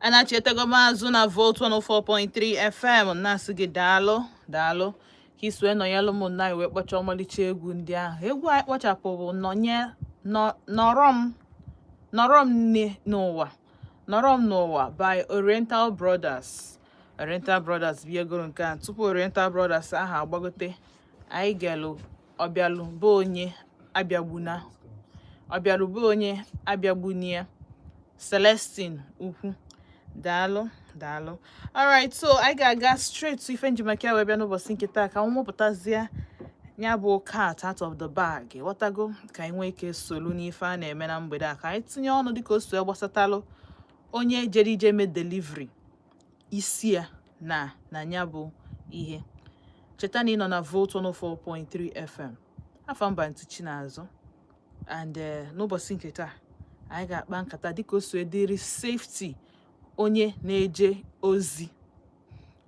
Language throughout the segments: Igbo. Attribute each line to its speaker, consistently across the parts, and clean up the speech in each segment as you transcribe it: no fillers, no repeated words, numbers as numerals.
Speaker 1: Anachetego m azụ na Volt 104.3 FM, na-asị gị daalụ, daalụ ka isi wee nọnyelụ m nna anyị wee kpọcha ọmalịcha egwu ndị ahụ. Egwu anyị kpọchapụ bụ nọnye nọrọ m, nọrọ m nne n'ụwa, nọrọ m n'ụwa by Oriental Brothers. Oriental Brothers bụ egoro nke a. Tupu Oriental Brothers ahụ agbagote, anyị gelụ ọbịalụ bụ onye abịagbuna, ọbịalụ bụ onye abịagbunia, Celestine Ukwu. Daalụ, daalụ. Alright, so anyị ga-aga straight to ife njimaka wee bịa n'ụbọchị nke taa, ka m mụpụtazie ya bụ cat out of the bag. Ghọtago? Ka anyị nwee ike solu n'ife a na-eme na mgbede a, ka anyị tinye ọnụ dịka o si wee gbasatalụ onye jere ije mee delivery isi ya na ya bụ ihe. Cheta na ị nọ na Volt 104.3 FM, afọ mba ntị Chinazụ. And n'ụbọchị nke taa, anyị ga-akpa nkata dịka o si wee dịrị safety onye na-eje ozi,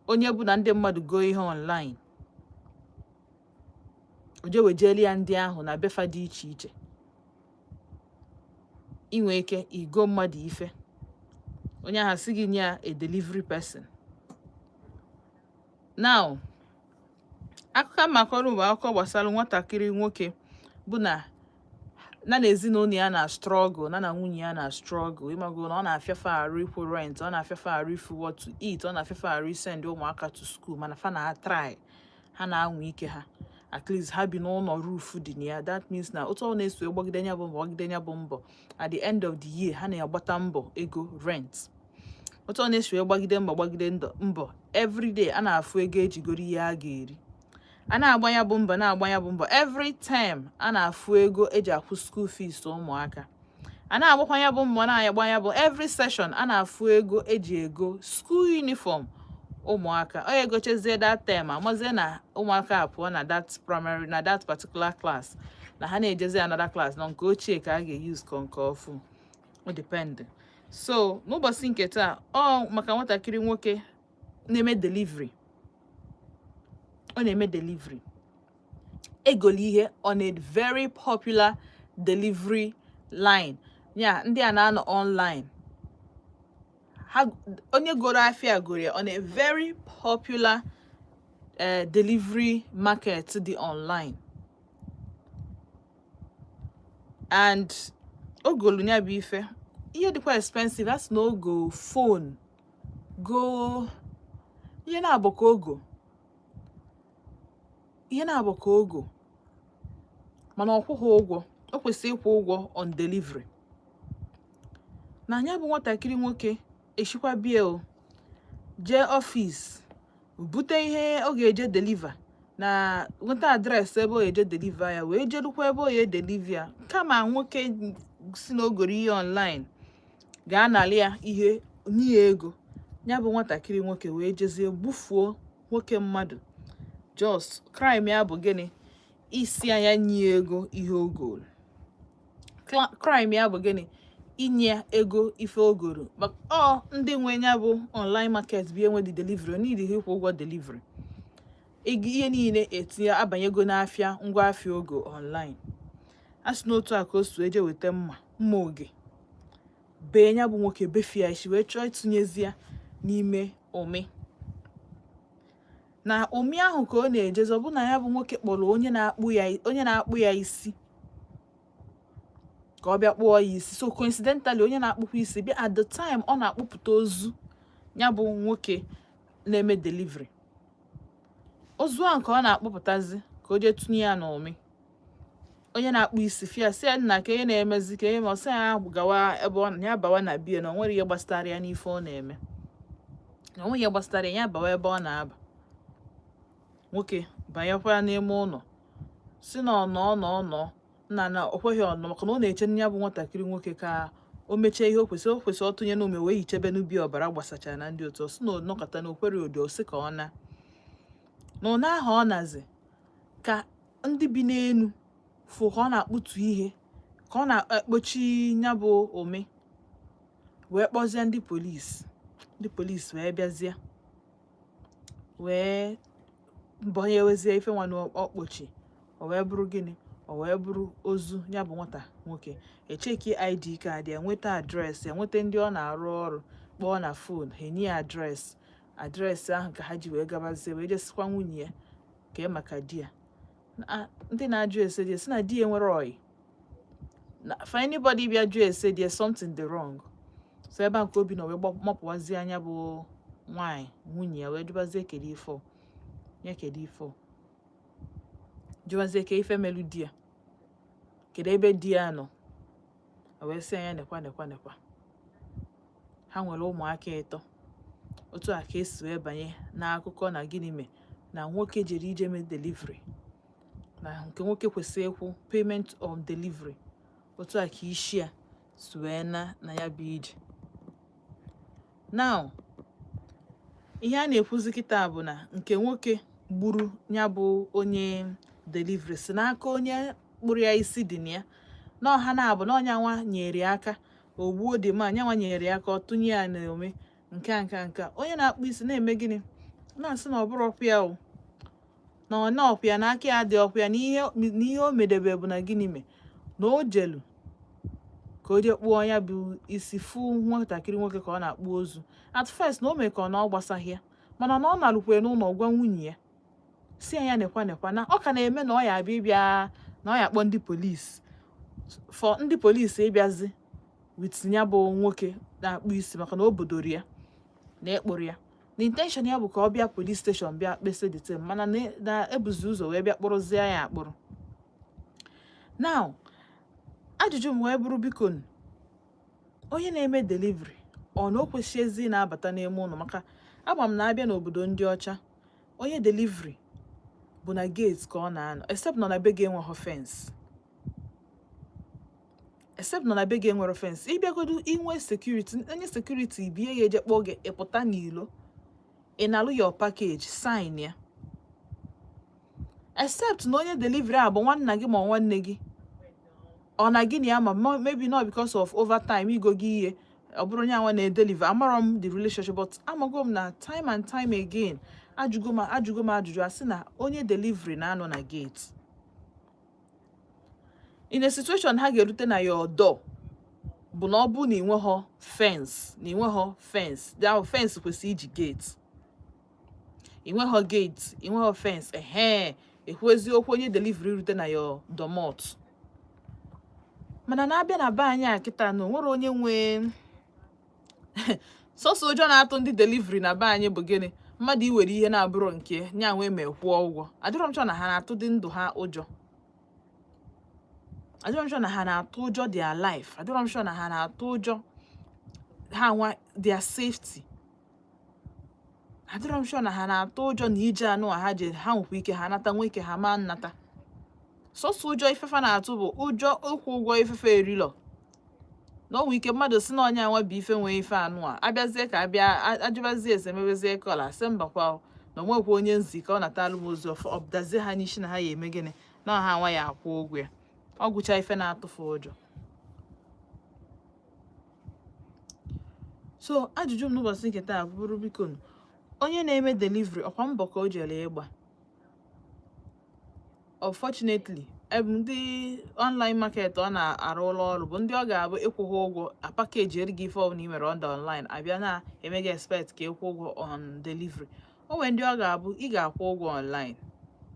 Speaker 1: onye bụ na ndị mmadụ goo ihe online, o je wejeli ya ndị ahụ na befa dị iche iche. Inwe ike igo mmadụ ife, onye ahụ sị gị nye ya a delivery person. Now, akụkọ makọrọ bụ akụkọ gbasara nwatakịrị nwoke bụ na na ezinụlọ ya na struggle, na nwunye ya na struggle. Ịmago na ọ na-afịafe arụ ịkwụ rent, ọ na-afịafe arụ ifu what to eat, ọ na-afịafe arụ isend ụmụaka to school, mana fa na try, ha na-anwa ike ha. At least ha bi n'ụlọ roof dị na ya. That means na otu ọ na-eso gbagide ya bụ mbọ, gbagide ya bụ mbọ, at the end of the year ha na-agbata mbọ ego rent. Otu ọ na-eso gbagide mbọ, gbagide mbọ, everyday a na-afụ ego ejigoro ihe a ga-eri. A na-agba ya bụ mbọ, na-agba ya bụ mbọ, every time a na-afụ ego eji akwụ school fees ụmụaka. A na-agbakwa ya bụ mbọ, na-agba ya bụ every session a na-afụ ego eji ego school uniform ụmụaka. Ọ egochezie that term, amazie na ụmụaka apụọ na that primary, na that particular class, na ha na-ejezi another class, na nke ochie ka a ga-use ka nke ọfụ o depend. So n'ụbọchị nke taa, ọ maka nwatakịrị nwoke na-eme delivery. Ọ na-eme delivery, egoli ihe on a very popular delivery line ya ndị a na-anọ online. Ha onye goro afịa goro ya on a very popular delivery market dị online, and o golu ya bụ ife, ihe dịkwa expensive. A sị na o go phone, go ihe na-abụ ka ogo, ihe na-abụ ka ogo, mana ọ kwụghị ụgwọ o kwesịrị ịkwụ ụgwọ on delivery. Na ya bụ nwatakịrị nwoke eshikwa bie o jee office bute ihe ọ ga-eje deliver, na nweta address ebe ọ ga-eje deliver ya, wee jerukwa ebe ọ ga-edeliver ya. Kama nwoke si na o goro ihe online ga-anali ya ihe nye ya ego, ya bụ nwatakịrị nwoke wee jezie gbufuo nwoke mmadụ. Just crime ya bụ gịnị? Isi anya nye ego ihe o goro. Crime ya bụ gịnị? Inye ego ife o goro. Ọ ndị nwe ya bụ online market bụ enwe the delivery need ịkwụ ụgwọ delivery ego. Ihe niile etinye abanyego n'afịa ngwa afịa ogo online. A sị n'otu a ka o si eje weta mma, mma oge bee ya bụ nwoke, befie isi, wee chọọ ịtụnyezi ya n'ime ụmị. Na ụmị ahụ ka ọ na-ejezi, ọ bụ na ya bụ nwoke kpọrọ onye na-akpụ ya, onye na-akpụ ya isi, ka ọ bịa kpụọ ya isi. So coincidentally, onye na-akpụkwa isi bịa at the time ọ na-akpụpụta ozu ya bụ nwoke na-eme delivery. Ozu ahụ ka ọ na-akpụpụtazi ka o jee tụnye ya n'ụmị. Onye na-akpụ isi fia, sị ya, nna, ka ihe na-emezi, ka ihe ma ọ sị ya gawa ebe ọ ya bawa na bie, na o nwere ihe gbasara ya n'ife ọ na-eme, na o nweghị ihe gbasara ya, ya bawa ebe ọ na-aba. Nwoke banyekwa n'ime ụlọ, si na ọ nọ nọ nọ nna na o kweghị ọnọ, maka na ọ na-eche ya bụ nwatakịrị nwoke ka o mechie ihe o kwesịrị, o kwesịrị ọtụnye n'ume wee hichebe n'ubi ọbara gbasachara na ndị otu. Ọ sị na ọ nọkọta na okwere odi, o sị ka ọ na na ụna ahụ ọ nazi ka ndị bi n'enu fụ ka ọ na-akpụtu ihe, ka ọ na-ekpochi ya bụ ome, wee kpọzie ndị polisi. Ndị polisi wee bịazie wee bọnyewezie ife nwa n'ọkpọchi. O wee bụrụ gịnị? O wee bụrụ ozu ya bụ nwata nwoke. Echeki ID card ya, nweta address ya, nweta ndị ọ na-arụ ọrụ. Kpọọ na phone, ha enye ya address. Address ahụ ka ha ji wee gabazie, wee jesikwa nwunye ya kee maka di ya. Ndị na-ajụ ese di si na di ya nwere oyi na for anybody bịa jụọ ese di ya, something dị wrong. So ebe a nke obi nọ wee mapụwazie anya bụ nwaanyị, nwunye ya, wee jụbazie kedu ife ọ ya, kedu ife ọ jụbazie, ka ife melu di ya, kedu ebe di ya nọ. A wee sị ya nekwa, nekwa, nekwa, ha nwere ụmụaka ịtọ. Otu a ka esi wee banye n'akụkọ na gịnị mee na nwoke jere ije mee delivery, na nke nwoke kwesịrị ịkwụ payment on delivery. Otu a ka isi a si wee na ya bụ ije. Now, ihe a na-ekwuzi kịta bụ na nke nwoke gburu ya bụ onye delivery si n'aka onye kpụrụ ya isi dị na ya, na ọha na-abụ na ọnya nwa nyere ya aka o gbuo dị ma nyanwa nyere ya aka ọ tụnye ya n'ome nke a nke a nke a. Onye na-akpụ isi na-eme gịnị, na-asị na ọ bụrụ ọkwa ya o, na ọ na ọkwa ya, na aka ya dị ọkwa ya, na ihe o medebe bụ na gịnị mee na o jelu ka o jee kpụọ ya bụ isi, fụ nwatakịrị nwoke ka ọ na-akpụ ozu. At first na o mee ka ọ na ọ gbasaghị ya, mana na ọ narukwe n'ụlọ gwa nwunye ya, si ya nekwa, nekwa, na ọ ka na-eme na ọ ya abịa ịbịa, na ọ ya akpọ ndị polisi, for ndị polisi ịbịazi with ya bụ nwoke na-akpụ isi, maka na o bodoro ya na ekpụrụ ya, na intention ya bụ ka ọ bịa police station bịa kpesa the thing, mana na ebuzi ụzọ wee bịa kpụrụzie ya akpụrụ. Now, ajụjụ m wee bụrụ, biko, onye na-eme delivery, ọ na o kwesịghịzi na-abata n'ime ụlọ? Maka ama m na abịa n'obodo ndị ọcha, onye delivery bụ na gate ka ọ na-anọ, except nọ na be gị enweghị fence, except nọ na be gị enwere fence. Ịbịagodu inwe security, onye security bie ya, eje kpọọ gị, ịpụta n'ilo, ị na-alụ your package, sign ya, except na onye delivery a bụ nwanna gị ma ọ nwanne gị, ọ na gị na ya ma maybe not because of overtime igo gị ihe, ọ bụrụ onye anwa na-edeliver. Amarọ m the relationship, but amago m na time and time again, ajụgo m ajụjụ, asị na onye delivery na-anọ na gate. In a situation ha ga-erute na your door bụ na ọ bụ na ịnweghọ fence, na ịnweghọ fence. That fence kwesịrị iji gate. Ịnweghọ gate, ịnweghọ fence, ehe, ekwu eziokwu, onye delivery rute na your domot. Mana na-abịa na be anyị a kịta, na onwere onye nwe sọsọ ụjọ na-atụ ndị delivery na be anyị bụ gịnị? Mmadụ iwere ihe na-abụrụ nke nya nwee ma kwụọ ụgwọ. Adịrọ m sure na ha na-atụ dị ndụ ha ụjọ. Adịrọ m sure na ha na-atụ ụjọ their life. Adịrọ m sure na ha na-atụ ụjọ ha nwa, their safety. Adịrọ m sure na ha na-atụ ụjọ na ije anụ a ha je, ha nwekwa ike ha nata, nwee ike ha maa nnata. Sọsọ ụjọ ifefa na-atụ bụ ụjọ ịkwụ ụgwọ ifefe erilọ, na o nwee ike mmadụ si na ọnya nwa bụ ife nwee ife anụ a, abịazie ka abịa ajụbazie ese, mebezie call, asị mbakwa, na onwekwa onye nzi ka ọ natalụ m ozi ọfọ, ọ ha n'isi na ha ya eme gịnị, na ọha nwa ya akwụ ụgwọ ya. Ọ gwụcha ife na-atụfu ụjọ. So ajụjụ m n'ụbọchị nke taa bụrụ, biko, onye na-eme delivery, ọkwa mbọ ka o jere ịgba? Unfortunately, ebe ndị online market ọ na-arụ ụlọ ọrụ bụ ndị ọ ga-abụ ịkwụ ha ụgwọ a package eri gị ife ọbụla ị mere under online, abịa na-eme gị expect ka ịkwụ ụgwọ on delivery. O nwere ndị ọ ga-abụ ị ga-akwụ ụgwọ online.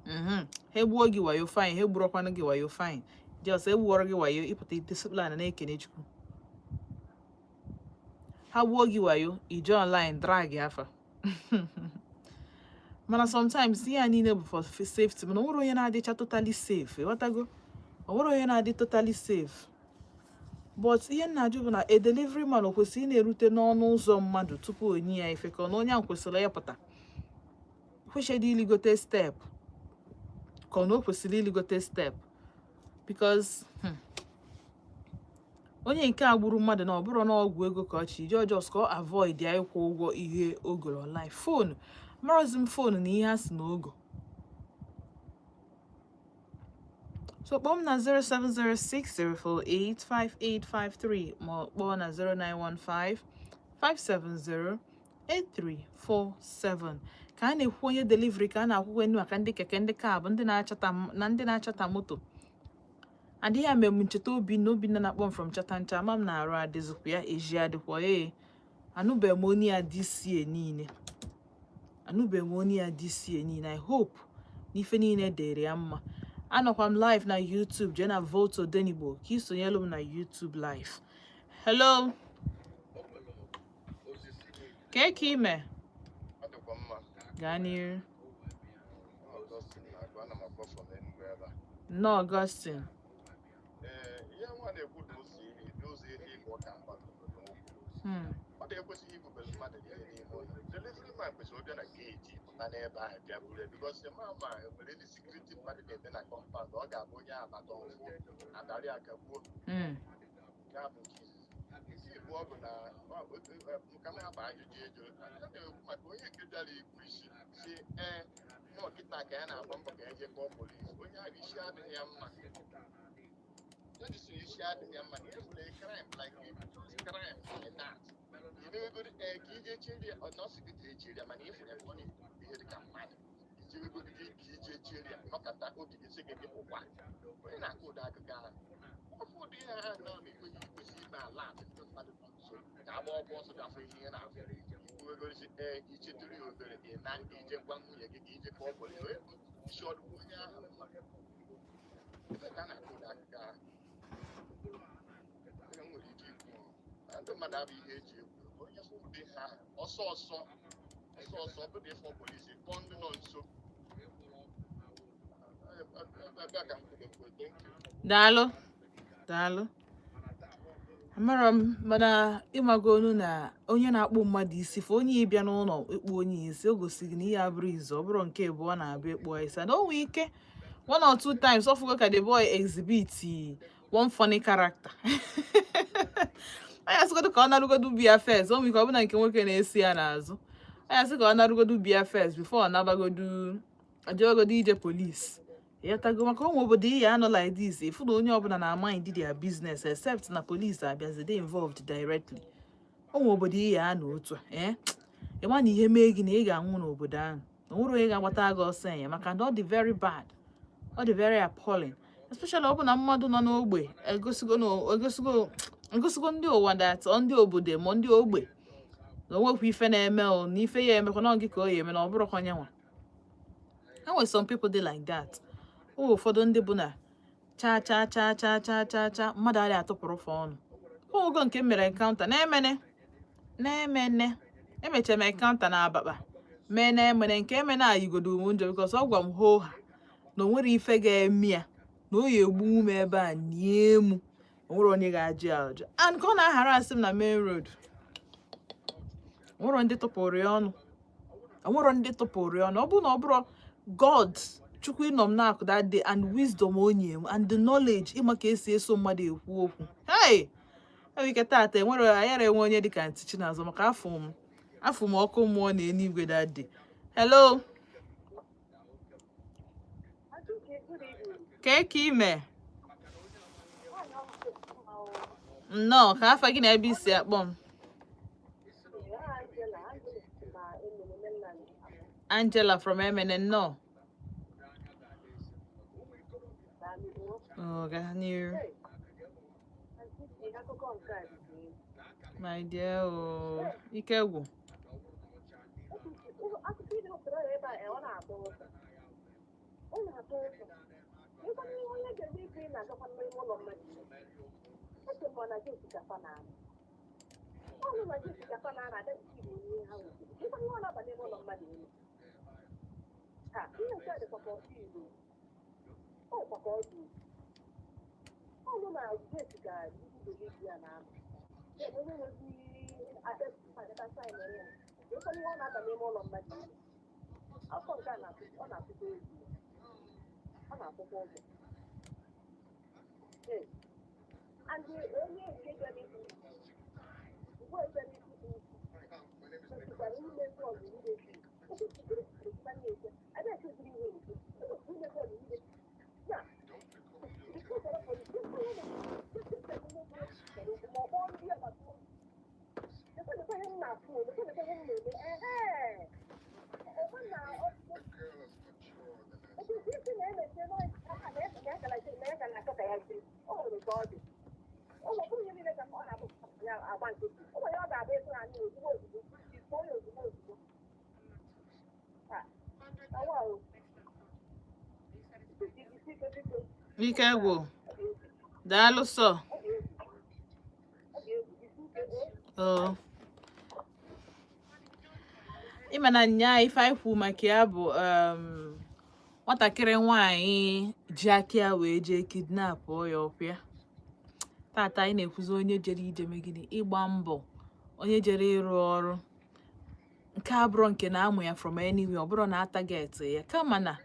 Speaker 1: Ha egbuo gị wayo, fine. Ha egburokwanụ gị wayo, fine. Just egbuoro gị wayo, ịpụta discipline na-ekene Chukwu. Ha gbuo gị wayo, ije online drag afa. Mana sometimes ihe a niile bụ for safety, mana o nwere onye na-adịcha totally safe. Ịghọtago? O nwere onye na-adị totally safe. But ihe m na-ajụ bụ na a delivery man, o kwesịrị ị na-erute n'ọnụ ụzọ mmadụ tupu o nye ya ife, ka ọ na onye ahụ kwesịrị ịpụta, kwesịrị iligote step, ka ọ na o kwesịrị iligote step? Because onye nke a gburu mmadụ, na ọ bụrụ na ọgwụ ego ka ọ chi ije ọjọọ, ka ọ avoid ya ịkwụ ụgwọ ihe o goro online. Phone marozi m, phone na ihe a sị na ogo. So kpọọ m na 07060485853, ma ọ kpọọ na 0915 570 8347. Ka a na-ekwu onye delivery, ka a na-akwụkwọ enu maka ndị keke, ndị cab, ndị na-achata na ndị na-achata moto. Adịghị ame m ncheta Obinna. Obinna na-akpọ m from Chatancha. Ama m na-arụ adịzikwa ya, eji adịkwa. Ee, Anụbeghị m onye ya this year niile. Anụbeghị m onye ya this year niile. I hope na ife niile dịrị ya mma. Anọkwa m live na YouTube. Jee na Volt Odenigbo ka ị sonyelu m na YouTube live. Hello, kee ka ime?
Speaker 2: Ọ dịkwa mma.
Speaker 1: Gaa n'iru.
Speaker 2: Augustine na-agụ, ana m akpọ from Enugu ebe a.
Speaker 1: Nnọọ, Augustine.
Speaker 2: Ee, ihe nwa na-ekwu dị ụzọ ihe dị ụzọ ihe ịgba ọka mgba n'okwu. Ọ dị ekwesịghị ibubere mmadụ niile n'ime ụlọ. Delivery man kwesịrị ọbịa na gate, pụta n'ebe ahụ bịa buru ya, because ma enwere ndị security mmadụ na-eme na compound, ọ ga-abụ onye agbata ọfụ adarị akagbuo. Nke a bụ nke izizi. Nke ịbụọ bụ na ka m hapụ ajụjụ ejụrụ a na-ekwu maka onye nke bịara ikwu isi si ee nọ kịta ka ya na-agba mbọ ka ya jee kpọọ polisi. Onye ahụ isi adịghị ya mma. Onye si isi adịghị ya mma na ihe nwere crime like crime like that, imewegodi ee ka ije cheri ya, ọ na ọ sị gị jee cheri ya, mana ịfụrụ ya ka ọ na-ekwu ihe dị ka mmadụ ijewegodi gị ka ije cheri ya, nọkọta obi gị sị gị gị pụkwa. Onye na-akụ ụdị akụkọ ahụ ọfụ ụdị ihe ha nọ na-ekwenye ikwesị ime ala ndị mmadụ nọ nso ka agba ọgwụ ọsọ gafụ ihe ihe na-afụ ikwuwegorisi ee ichetụrụ ya obere ị na ije gwa nwunye gị ka ije kpọọ polisi. Onye isi ọdụkwa onye ahụ mma ebe ka a na-akụ ụdị akụkọ ahụ. Ihe m nwere ike ikwu na ndị mmadụ abụ ihe eji egwu. Onye fụ ụdị ha, ọsọ ọsọ ọsọ ọsọ, ọ bụrụ ịfọ polisi, kpọọ ndị nọ nso ebe a ka m kwudokwu. Thank you.
Speaker 1: Daalụ, daalụ. Amarọ m, mana ịmago onu na onye na-akpụ mmadụ isi fụ onye ịbịa n'ụlọ ịkpụ onye isi, o gosiri na ihe abụrụ izu ọ bụrụ nke abụọ na-abịa ịkpụ isi, and o nwee ike one or two times ọ fụgo ka the boy exhibit one funny character. Onye asịgodo ka ọ narugodu biya first. O nwee ike ọ bụ na nke nwoke na-esi ya n'azụ. Onye asị ka ọ narugodu biya first before ọ nabagodu ojegodo ije police. Ịghọtago? Maka ụmụ obodo iyi anọ like this, ịfụ na onye ọbụla na mind their business, except na police abịazi dey involved directly. Ụmụ obodo iyi anọ otu a, eh, ịma na ihe mee gị na ị ga-anwụ n'obodo ahụ, o nwere onye ga-agbata gị ọsọ enyemaka. And ọ dị very bad, ọ dị very appalling, especially ọ bụ na mmadụ nọ n'ogbe egosigo na egosigo ndị ụwa that ọ ndị obodo ma ndị ogbe na o nwekwa ife na-eme, o na ife ya emekwa na ọ gị ka ọ ya eme na ọ bụrụkwa nyanwa. E nwere some people dị like that. O nwere ụfọdụ ndị bụ na cha cha cha cha cha cha cha, mmadụ adịghị atụpụrụ fa ọnụ. Ogo nke m mere encounter na-emene na-emene, emechara m encounter na Abakpa mee na-emene nke emene a yigodo m njọ, because ọ gwa m hoo ha na o nwere ife ga-eme ya, na o ya egbu m ebe a nie mụ, o nwere onye ga-ajụ ya ajụ. And ka ọ na-aghara asị m na main road, o nwere ndị tụpụrụ ya ọnụ, o nwere ndị tụpụrụ ya ọnụ. Ọ bụrụ na ọ bụrụ God Chukwu ịnọ m na-akụ that day and wisdom o nye m and the knowledge ịma ka esi eso mmadụ ekwu okwu, hey, enwere ike taata enwere anyara enwe onye dịka Aunty Chinazọ, maka afụ m ọkụ mmụọ na eluigwe that day. Hello.
Speaker 3: Aduke, good evening.
Speaker 1: Kee ka ime?
Speaker 3: Nwaanyị ọma.
Speaker 1: Nnọọ. Ka afa gị na ebe isi akpọ m?
Speaker 3: Angela, Angela na Emene Mainland.
Speaker 1: Angela from Emene, nnọọ.
Speaker 3: Daalụ.
Speaker 1: Oh, gaa n'iru.
Speaker 3: Hey, Aunty, akụkọ nke a dị egwu.
Speaker 1: My dear, oh, ike gwụ.
Speaker 3: Akụkọ ị depụtara ya ebe a, ọ na-atọ ụtọ. Ọ na-atọ ụtọ. Ịkwana ihe onye ga-eme ike ị na-agakwa n'ime ụlọ mmadụ. Eche m ọ na gị osikapa na-anụ. Ọ bụ na gị osikapa na-anụ ada isi bụ ihe ha nwetara. Ịkwana ihe ọ na-aba n'ime ụlọ mmadụ ime. Ha, ihe nke a dịkwa ka ọ dị Igbo. Ọ dịkwa ka ọ dị. Ọ bụ na gate ka ndị Bolivia na-anọ. Onye nwezi adata sign ya. Ịkwana ihe ọ na-aba n'ime ụlọ mmadụ ime. Afọ nke a na-atụ, ọ na-atụkwa egwu. Ọ na-atụkwa ụjọ. Ee. And onye nke bịara ikwu ugbu a bịara ikwu kwesịkwara ime bọọlụ immediately. O kwesịrị a na-echeziri ihe ekwu. O kwesịrị ime bọọlụ immediately. Ya, before police, ma ọ kpọọ ndị agbata obi. Lekwa lekwa ihe m na-afụ, lekwa lekwa ihe m na-eme. Ehe! Ọkwa na otu isi na-emepe na ya ka na-achọ ka ya jiri. O nwere ka ọ dị. O nwere ihe niile ka ọ na-abụ ya agba nkịtị. O nwere ọ ga-abụ ịtụ na-anyị ozugbo ozugbo, kpọọ ya ozugbo ozugbo. Ah, awa o. Isi ike, biko.
Speaker 1: Ike gwụ. Daalụ sọ.
Speaker 3: Ọ dị egwu, ọ dị egwu. Isi ike o.
Speaker 1: Oh. Ịma na nya ife anyị kwu maka ya bụ nwatakịrị nwanyị ji aka ya wee jee kidnap ya ọkwa. Tata anyị na-ekwuzi onye jere ije megide ịgba mbọ, onye jere ịrụ ọrụ nke abụrụ nke na-amụ ya from anywhere, ọ bụrụ na a target ya, kama na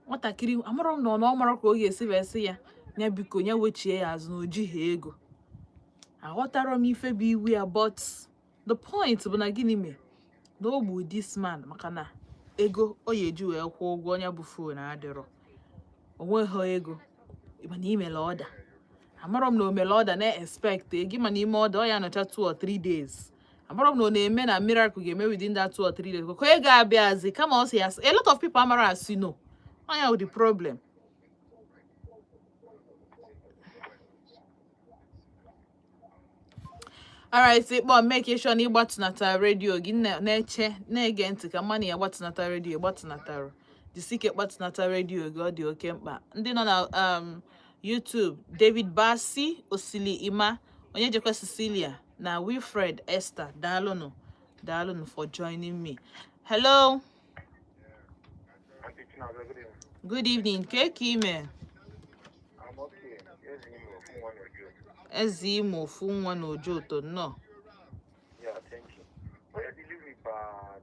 Speaker 1: nwatakịrị amarọ m na ọ na ọ mara ka ọ ga-esi wee sị ya ya biko ya wechie ya azụ na o jighị ego. Aghọtara m ife bụ iwu ya, but the point bụ na gịnị mee na o gbu this man? Maka na ego ọ ya eji wee kwụọ ụgwọ onye bụ phone adịrọ, o nweghị ego, mana imele order. Amarọ m na o mere order na-expect ego, mana ime order ọ ya nọcha 2 or 3 days. Amarọ m na ọ na-eme na miracle ga-eme within that 2 or 3 days ka ego abịazi, kama ọ sị ya. A lot of people amara asị no ọ ya wụ the problem. Alright, ịkpọ, make sure na ịgbatụnata redio gị, na-eche na-ege ntị ka mmanụ ya gbatụnata redio. Gbatụnatara, jisike gbatụnata redio gị, ọ dị oke mkpa. Ndị nọ na YouTube, David Basi, Osili Ima, onye jekwa, Cecilia na Wilfred Esther, daalụnụ, daalụnụ for joining me. Hello.
Speaker 2: Auntie Chinaza, good evening.
Speaker 1: Good evening. Ke ka ime?
Speaker 2: I'm okay. Ezi Imo, from one of you.
Speaker 1: Eze Imo, ofu nwa na Ojoto, nnọọ.
Speaker 2: Yeah, thank you. Onye delivery pa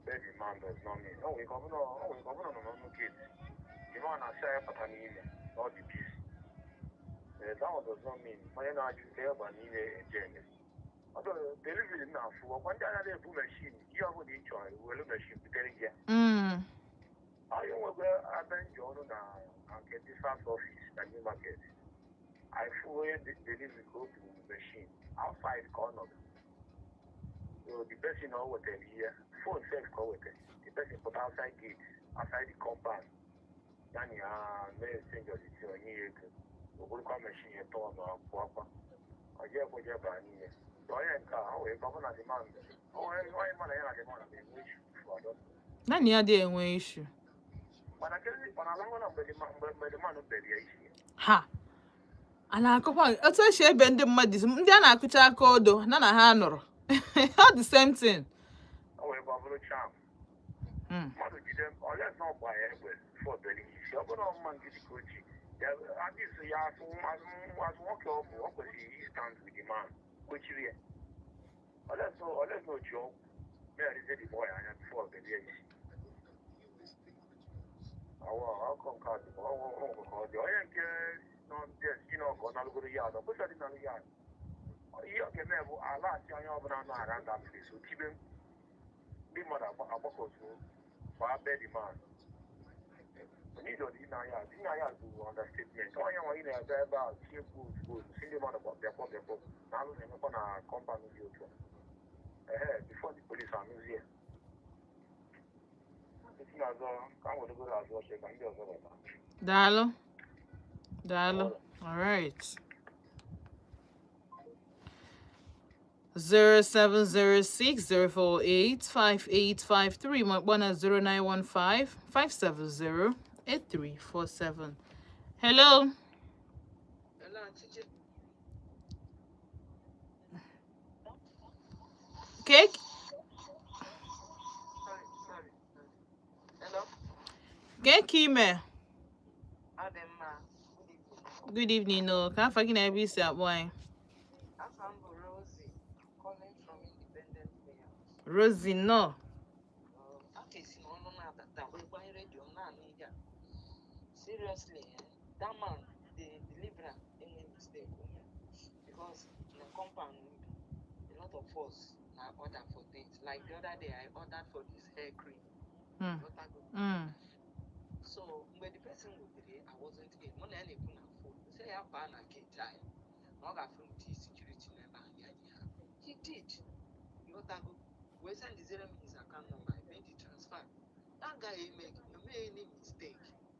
Speaker 2: baby man does not mean. Oh, we come no, oh, we come no no no gate. The man na say pata n'ime, not the peace. That one does not mean. Onye na-ajụ ka ebe n'ime eje. Although delivery na afụ, ọkwa ndị anaghị ebu machine, ihe ọ bụla ị chọrọ, were machine butere gị ya. Anyị nwekwa ebe nji ọrụ na nke ndị SARS office na New Market. I fụ onye delivery ka o bu machine outside ka ọ nọ. So the person ọ wetara ihe, phone sef ka ọ wetara. The person put outside gate, outside the compound. Ya na ya mee exchange of the thing, onye ya ego. O burukwa machine ya tọọ na pụọ akwa. Ọ jee ekwe jee baa n'ime. So onye nke a, o wee ka ọ bụ na the man, onye ma na ya na the man na-enwe issue before, I don't know.
Speaker 1: Naanị ya dị enwe issue.
Speaker 2: Mana kezi, mana alahụ na mgbe the man bere ya isi.
Speaker 1: Ha a na-akụkwa otu esi ebe ndị mmadụ isi, ndị a na-akụcha aka odo na ha nụrụ ọ the same thing.
Speaker 2: O wee gwa bụrụ charm. Mmadụ jide oles na ọgba ya egbe before bere ya isi. Ọ bụrụ na ọmụma nkịtị ka o ji ya adịsị ya asụ azụ nwoke, ọ bụ ọ kwesịrị stand with the man, kwechiri ya. Oles na oji ọgwụ megharizie the boy anya before bere ya isi. Awa ọkụ nke a dị ọgwụ ka ọ dị onye nke nọ ndị si na ọkụ nalụgoro ya adọ kwesịrị ịnalụ ya adọ. Ihe ọ ga-eme bụ alaghachi onye ọbụla nọ around that place, o tibe ndị mmadụ agbakọzuo gbaa be the man. Onye dị na ya dị na ya bụ understatement. Onye nwa ị na-ebe ebe a tie mkpu ozugbo ozugbo si ndị mmadụ bịakpọ bịakpọ na alụ na-emekwa na compound dị otu a, ehe, before the police anụzie. Esi na-azọ ka m weregoro azụ ọchị ka ndị ọzọ bata.
Speaker 1: Daalụ, daalụ. All right, 07060485853 ma kpọọ na 09155708347. Hello.
Speaker 4: Hello, Auntie
Speaker 1: Cake.
Speaker 4: Sorry, sorry, sorry. Hello?
Speaker 1: Keke ime?
Speaker 4: Ọ dị mma. Good evening.
Speaker 1: Good evening o. Ka afa gị na ebe isi akpọ anyị?
Speaker 4: Afa m bụ Rosie, calling from Independent Layout.
Speaker 1: Rosie, nnọọ.
Speaker 4: Aka esi na ọnụ na-adata wee gbanye redio m naanị ihe a. Seriously, eh, that man, the deliverer, enwe mistake o mere. Because na compound m bi, a lot of us na order for things. Like the other day, I ordered for this hair cream. Ghọtago?
Speaker 1: Mm.
Speaker 4: So mgbe the person wetere, I wasn't in. Mụ na ya na-ekwu na phone. Sị ya baa na gate anyị. Na ọ ga-afụ ndị security n'ebe ahụ ya nye ha. He did. Ịghọtago? Wee sendiziere m his account number. I made the transfer. That guy eme any mistake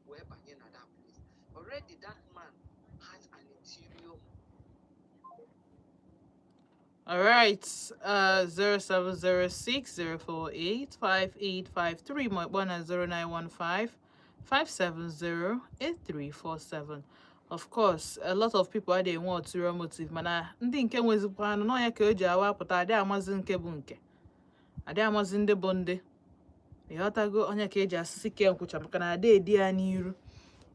Speaker 4: wee banye na that place. Already that man has an interior
Speaker 1: All right. 0706 048 5853 ma ịkpọ na 0915 570 8347. Of course, a lot of people adịghị enwe ulterior motive, mana ndị nke nwezikwa anụ n'ọnya ka o ji awa apụta, adị amazi nke bụ nke, adị amazi ndị bụ ndị. Ịghọtago? Onye ka eji asịsị ke nkwụcha maka na ada edi ya n'iru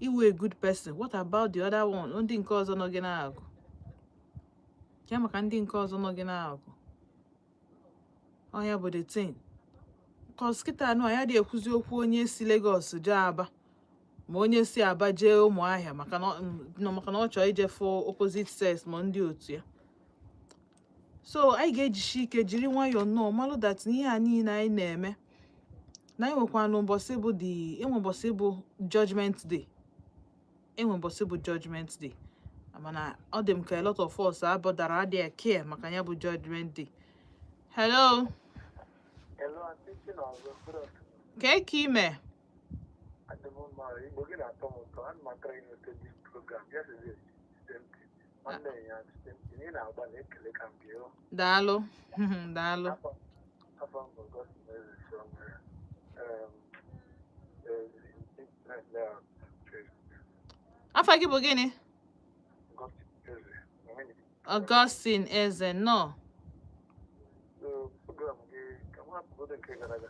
Speaker 1: iwu a good person. What about the other one? Ndị nke ọzọ nọ gị na-agụ ke maka ndị nke ọzọ nọ gị na-agụ ọnya bụ the thing. 'Cause kịta anụ a ya dị ekwuzi okwu onye si Lagos jee Aba, ma onye si Aba jee Ụmụahịa, maka na nọ maka na ọ chọrọ ije fụ opposite sex ma ndị otu ya. So anyị ga-ejisi ike jiri nwayọọ nnọọ malụ that ihe a niile anyị na-eme na anyị nwekwanụ ụbọchị bụ the enwe ụbọchị bụ judgment day, enwe ụbọchị bụ judgment day. Mana ọ dị m ka a lot of us abọdara adịghị care maka ya bụ judgment day. Hello.
Speaker 2: Hello, Aunty Chinọzọ. Good afternoon.
Speaker 1: Kee ka ime?
Speaker 2: Adị m mma. Igbo gị na-atọ m ụtọ. Ana m atara ịnweta this program. Yesterday, same thing. Nwanne ya, same thing. Ị na-agba na ekele ka m gị hụ.
Speaker 1: Daalụ, daalụ.
Speaker 2: Afọ m bụ Augustine Eze from layout.
Speaker 1: Afa gị bụ gịnị?
Speaker 2: Augustine Eze.
Speaker 1: Augustine Eze, nọ.
Speaker 2: So, program gị ka m hapụgodo nke gara aga.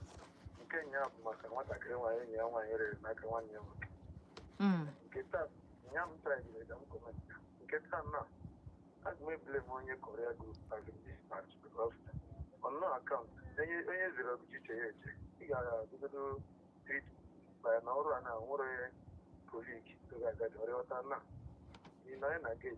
Speaker 2: Nke nya bụ maka nwatakịrị nwaanyị enyi ya nwaanyị rere n'aka nwanne ya nwoke. Nke taa, nya m tragide ka m comment. Nke taa na, aga m eblame onye Korea group as in dispatch because on no account, onye onye ziri ọgụchi iche ya eche, ị ga-adịgodo treat by na ọrụ a na nwere colleague ga-agaji ọrịọta na ị nọ na gate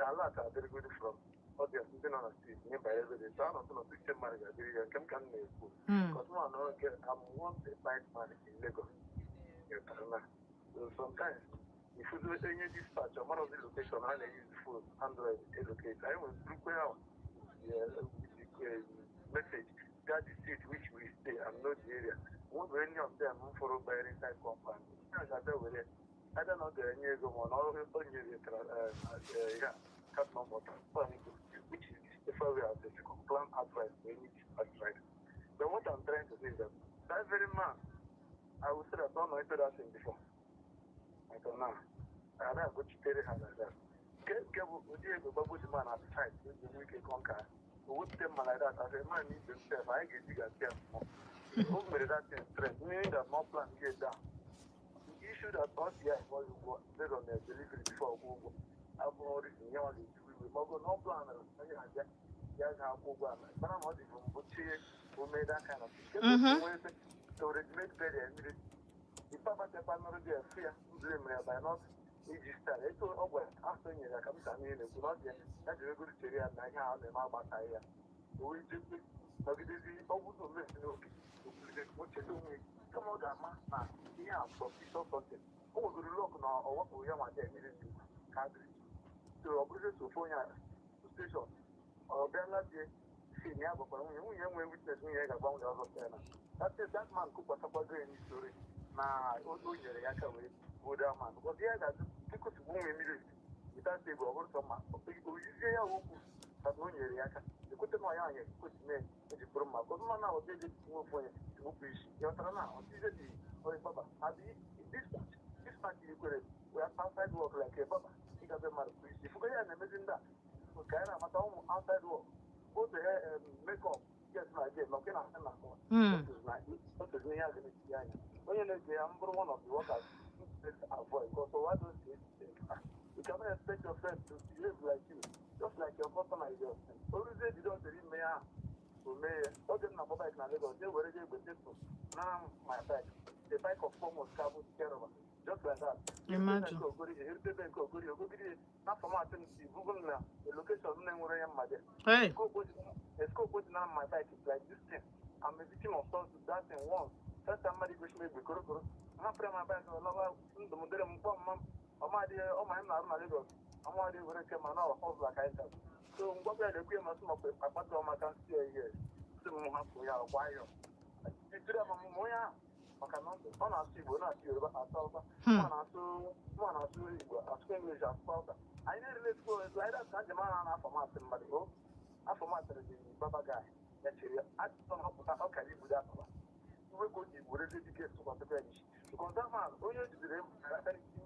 Speaker 2: alert adịrịgodo from audience ndị nọ na street nye banyere ebe dị so anọtụ n'ọtụ iche mmadụ ga-adịrị ya. Nke m ka m na-ekwu, because mụ anọ nke I'm once a bike man in Lagos. Ịghọtara na? So sometimes ifuzo onye dispatch ọ mara the location, ha na-use phone Android elocate. Anyị nwere burukwe ahụ message gaa the street which we stay and know the area. Nwebe any of them fọrọ banyere inside compound ya ga-abịa were either na ọ ga-enye ego ma ọ na ọrụ o nyere ya card number transfer ego, which is the safer way as a second plan advice for any dispatch rider. But what I'm trying to say is that that very man, I would say that don't know into that thing before. Until now. I don't go to tell her like that. Nke bụ ụdị ego gbagbo the man at tight eji enwe ike conquer. O wepụta mma like that as a man needs himself, anyị ga-eji ga small. O mere that thing strength, meaning that no plan get down. The issue that us here is what you want based on the delivery before ụgwọ ụgwọ. Abụrụ reason ya nwa ga-eji iwe ma ọ bụ no plan onye na-abịa ya ga-akwụ ụgwọ ala. Mana ma ọ dị mbụ chie o mee that kind of thing. Nke bụ to ready-made bed immediately. The papa chepa nọrọ there fear blame ya by not iji style. Etu ọ gwara afọ e nyere ya ka m sa niile na-ekwu na ọ dị ya ya jiri ego chere ya na ihe a na-eme agbataghị ya. O wee jekwe nọgidezi ọ bụrụ na omesi n'oge okwulite o cheta onwe ya kama ọ ga-ama na ihe a suspicious something. O nwegoro luck na ọ wakporo ya ma dị immediately ka adịrị. So ọ bụrụzie so ofu onye station ọ bịala die si na ya gwakwara nwunye, nwunye nwee witness, nwunye ya ga-agba nwunye ọzọ sị na that is that man kụkwasakwago ya n'isori na o nyere ya aka wee gbuo that man, because ihe ga-ajụ ịkụsigbu nwunye mmiri without ego ọ bụrụ sọ ma oyizie ya okwu that na o nyere ya aka ekwete na ọya anya kwesị mee eji bụrụ mma, because mma na ọdị eji tinye ofu onye tigbupụ isi ya ọtara na ọdịzie dị onye baba abi dispatch dispatch ikwere we are outside work like a baba ịgabe mmadụ pụ isi ifugo ya na-emezi ndị a ka anyị na-amata ụmụ outside work both hair makeup, yes na again na ọkị na na otu ihe a ga-etinye anya onye na-ege ya mbụrụ one of the workers avoid, because ụwa don't say you cannot expect your friend to behave like you, just like your customer is your friend. Oruzie jide ọdịrị ime ya o mee ya oge m na-agba bike na Lagos e were egbe tepụ nara m my bike, the bike of 4 months ka bụ kerọba, just like that.
Speaker 1: Imagine.
Speaker 2: Nke ogori erutebe nke ogori ogogiri na format m ibugo m na location m na-enwere onye mmadụ.
Speaker 1: Hey.
Speaker 2: Scope dị na my bike is like this thing. I'm a victim of that thing once. First time mmadụ gosi m egbe korokoro. Hapụrụ my bike lọba ndụ m dịrị m mkpọ mma m. Ọmadị ọma m na-arụ na Lagos. Ọmadị were ke ma na ọzụla ka anyị tara. So ngwakwa ya na-ekwu ya masị makwa akpata ọmaka nsị ya ihe. Sị m hapụ ya nwayọọ. Jiri amamụmụ onye ahụ maka na ọ na-asụ Igbo, na-asụ Yoruba, asụ Hausa. Mụ na-asụ Igbo, asụ English, asụ Hausa. Anyị na-erelate like that ka njem ahụ na-afọmatị mmadụ o afọmatịrị. Barber guy mechiri ya atụtụ na ọpụta ọ kara ibudo akụba iwe ka o ji werezi dike tụkwasịkwa ya n'isi, because that man, onye o jidere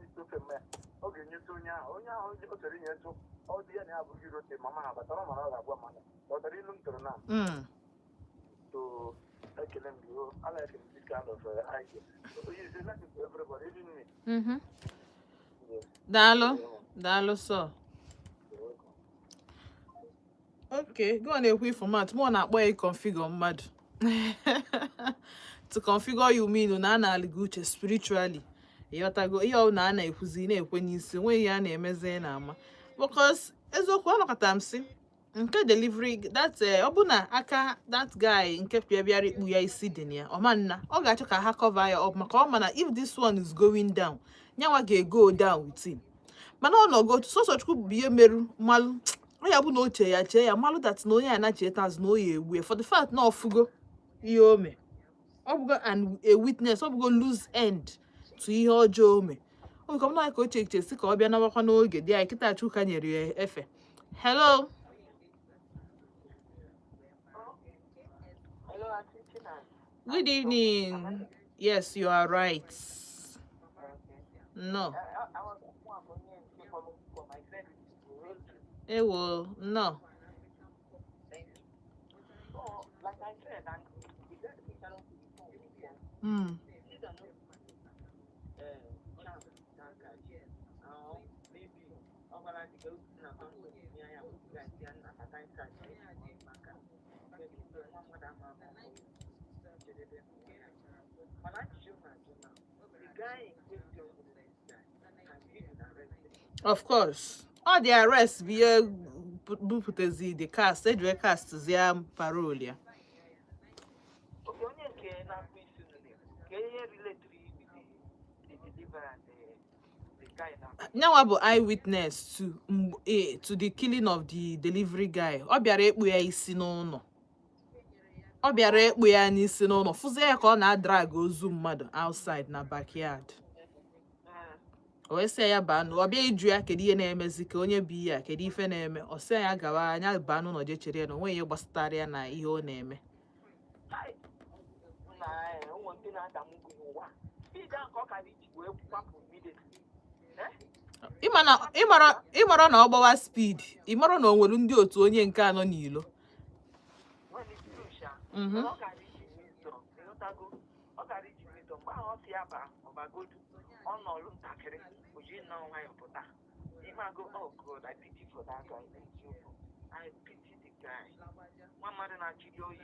Speaker 2: isi ofe mmanya, ọ ga-enyetụ onye ahụ o chọrọ inyetụ. Ọ dị ya na ya abụghị irote mama ha batara, ọ mara ọ ga-agwa mama ghọtara ilu m tụrụ na. So ekele m gị o. I like this kind of idea. So it's a lesson to everybody, even me. Yes.
Speaker 1: Daalụ, daalụ sọ.
Speaker 2: You're welcome.
Speaker 1: Okay, go na-ekwu format mụ na-akpọ ya configure mmadụ. To configure you mean na a na-alị gị uche spiritually, ịghọtago? Ihe ọ na a na-ekwuzi na-ekwe n'isi onweghị ihe a na-emezi na ama, because eziokwu anọkọta m sị nke delivery that ọ bụ na aka that guy nke bịara ikpu ya isi dị na ya, ọma nna ọ ga-achọ ka ha cover ya up, maka ọ ma na if this one is going down, nyanwa ga-go down with him. Mana ọ nọgo sọsọ Chukwu bụ ihe merụ mmalụ ọ ya bụ na o chee ya chee ya mmalụ that na onye a na-cheta azụ na o ya egbu ya, for the fact na ọfụgo ihe o mee, ọ bụgo an a witness, ọ bụgo loose end to ihe ọjọọ o mee. O nwere ka ọ ka o cheche si ka ọ bịa nabakwa n'oge dị anyị kịta. Chuka nyere ya efe. Hello.
Speaker 4: Hello, Auntie Tina.
Speaker 1: Good evening. Yes, you are right. No.
Speaker 4: I was for my friend Rosie.
Speaker 1: Ewo, no.
Speaker 4: Thank you. So, like I said, and we got the picture of the phone before. You don't know, chance that guy. Maybe, ọgbara dị ka otu na yeah, yeah, na ata inside maka nwa mmadụ ama ama jedebe. Mana ajụjụ m na-ajụ na the guy in question bụ this guy has he been arrested?
Speaker 1: Of course ọ dị arrest bụ ihe bupụtazi the cast ejiwe cast zia parole ya.
Speaker 4: Okay, onye nke na-akpụ isi unu na-ekwu ka ihe relatiri with the deliverer and the guy na
Speaker 1: Nyanwa bụ eyewitness to the killing of the delivery guy. Ọ bịara ịkpụ ya isi n'ụlọ, ọ bịara ịkpụ ya n'isi n'ụlọ, fụzie ya ka ọ na-adrag ozu mmadụ outside na backyard. O wee sị ya baa n'ụlọ. Ọ bịa ịjụ ya kedu ihe na-emezi, ka onye bụ ihe a, kedu ife na-eme. Ọ sị ya gawa anya baa n'ụlọ, jee chere ya na onweghị ihe gbasatara ya na ihe ọ na-eme.
Speaker 4: Na ụmụ ndị na-adamu gị n'ụwa speed ahụ ka ọ kara iji wee kwapụ immediately. Eh?
Speaker 1: Ịma na ịmara na ọ gbawa speed, ịmara na o nwere ndị otu onye nke anọ n'ilo.
Speaker 4: When it's true sha. Mana ọ gara iji wisdom, ịghọtago? Ọ gara iji wisdom mgbe ahụ ọ si ya ba ọbagodu ọ nọlụ ntakịrị, o ji nnọọ nwayọ pụta, ịmago. Oh God, I pity for that guy. Eziokwu, I pity the guy. Nwa mmadụ na-achịrị oyi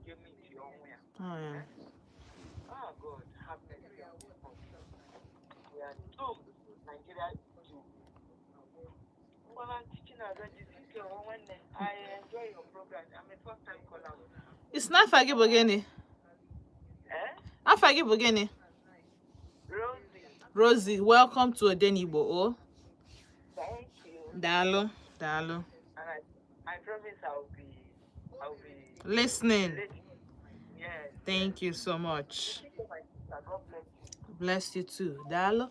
Speaker 4: je miti ọnwụ ya.
Speaker 1: Oh, yeah.
Speaker 4: Oh God, have mercy on us. We are doomed. Nigeria is doomed. Ngwana, Chinaza, jisi ike o nwanne. I enjoy your program. I'm a first time caller.
Speaker 1: Isi na afa gị bụ gịnị?
Speaker 4: Eh?
Speaker 1: Afa gị bụ gịnị?
Speaker 4: Rosie.
Speaker 1: Rosie, welcome to Odenigbo o.
Speaker 4: Thank you.
Speaker 1: Daalụ, daalụ.
Speaker 4: And I promise I'll be
Speaker 1: listening.
Speaker 4: Late. Yes.
Speaker 1: Thank you so much.
Speaker 4: Thank you, my sister. God bless you.
Speaker 1: Bless you too. Daalụ.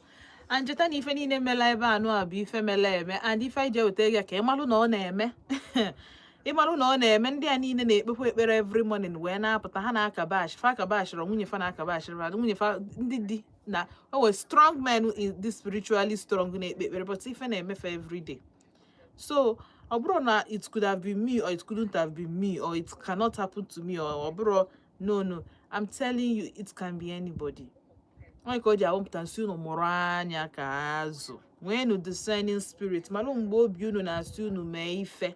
Speaker 1: And cheta na ife niile mela ebe anụ a bụ ife mela eme, and ife anyị ji eweta ya ka ịmalụ na ọ na-eme, ịmalụ na ọ na-eme. Ndị a niile na-ekpekwa ekpere every morning wee na-apụta, ha na-aka bash fa, aka bashịrị nwunye fa, na-aka bashịrị fa nwunye fa, ndị di na o nwere strong men dị spiritually strong na-ekpe ekpere, but ife na-emefe every day. So ọ bụrụ na it could have been me or it couldn't have been me or it cannot happen to me or ọ bụrụ, no, I'm telling you, it can be anybody. Onye ka o ji awụpụta nsị unu mụrụ anya ka azụ, nweenụ discerning spirit, malụ mgbe obi unu na-asị unu mee ife,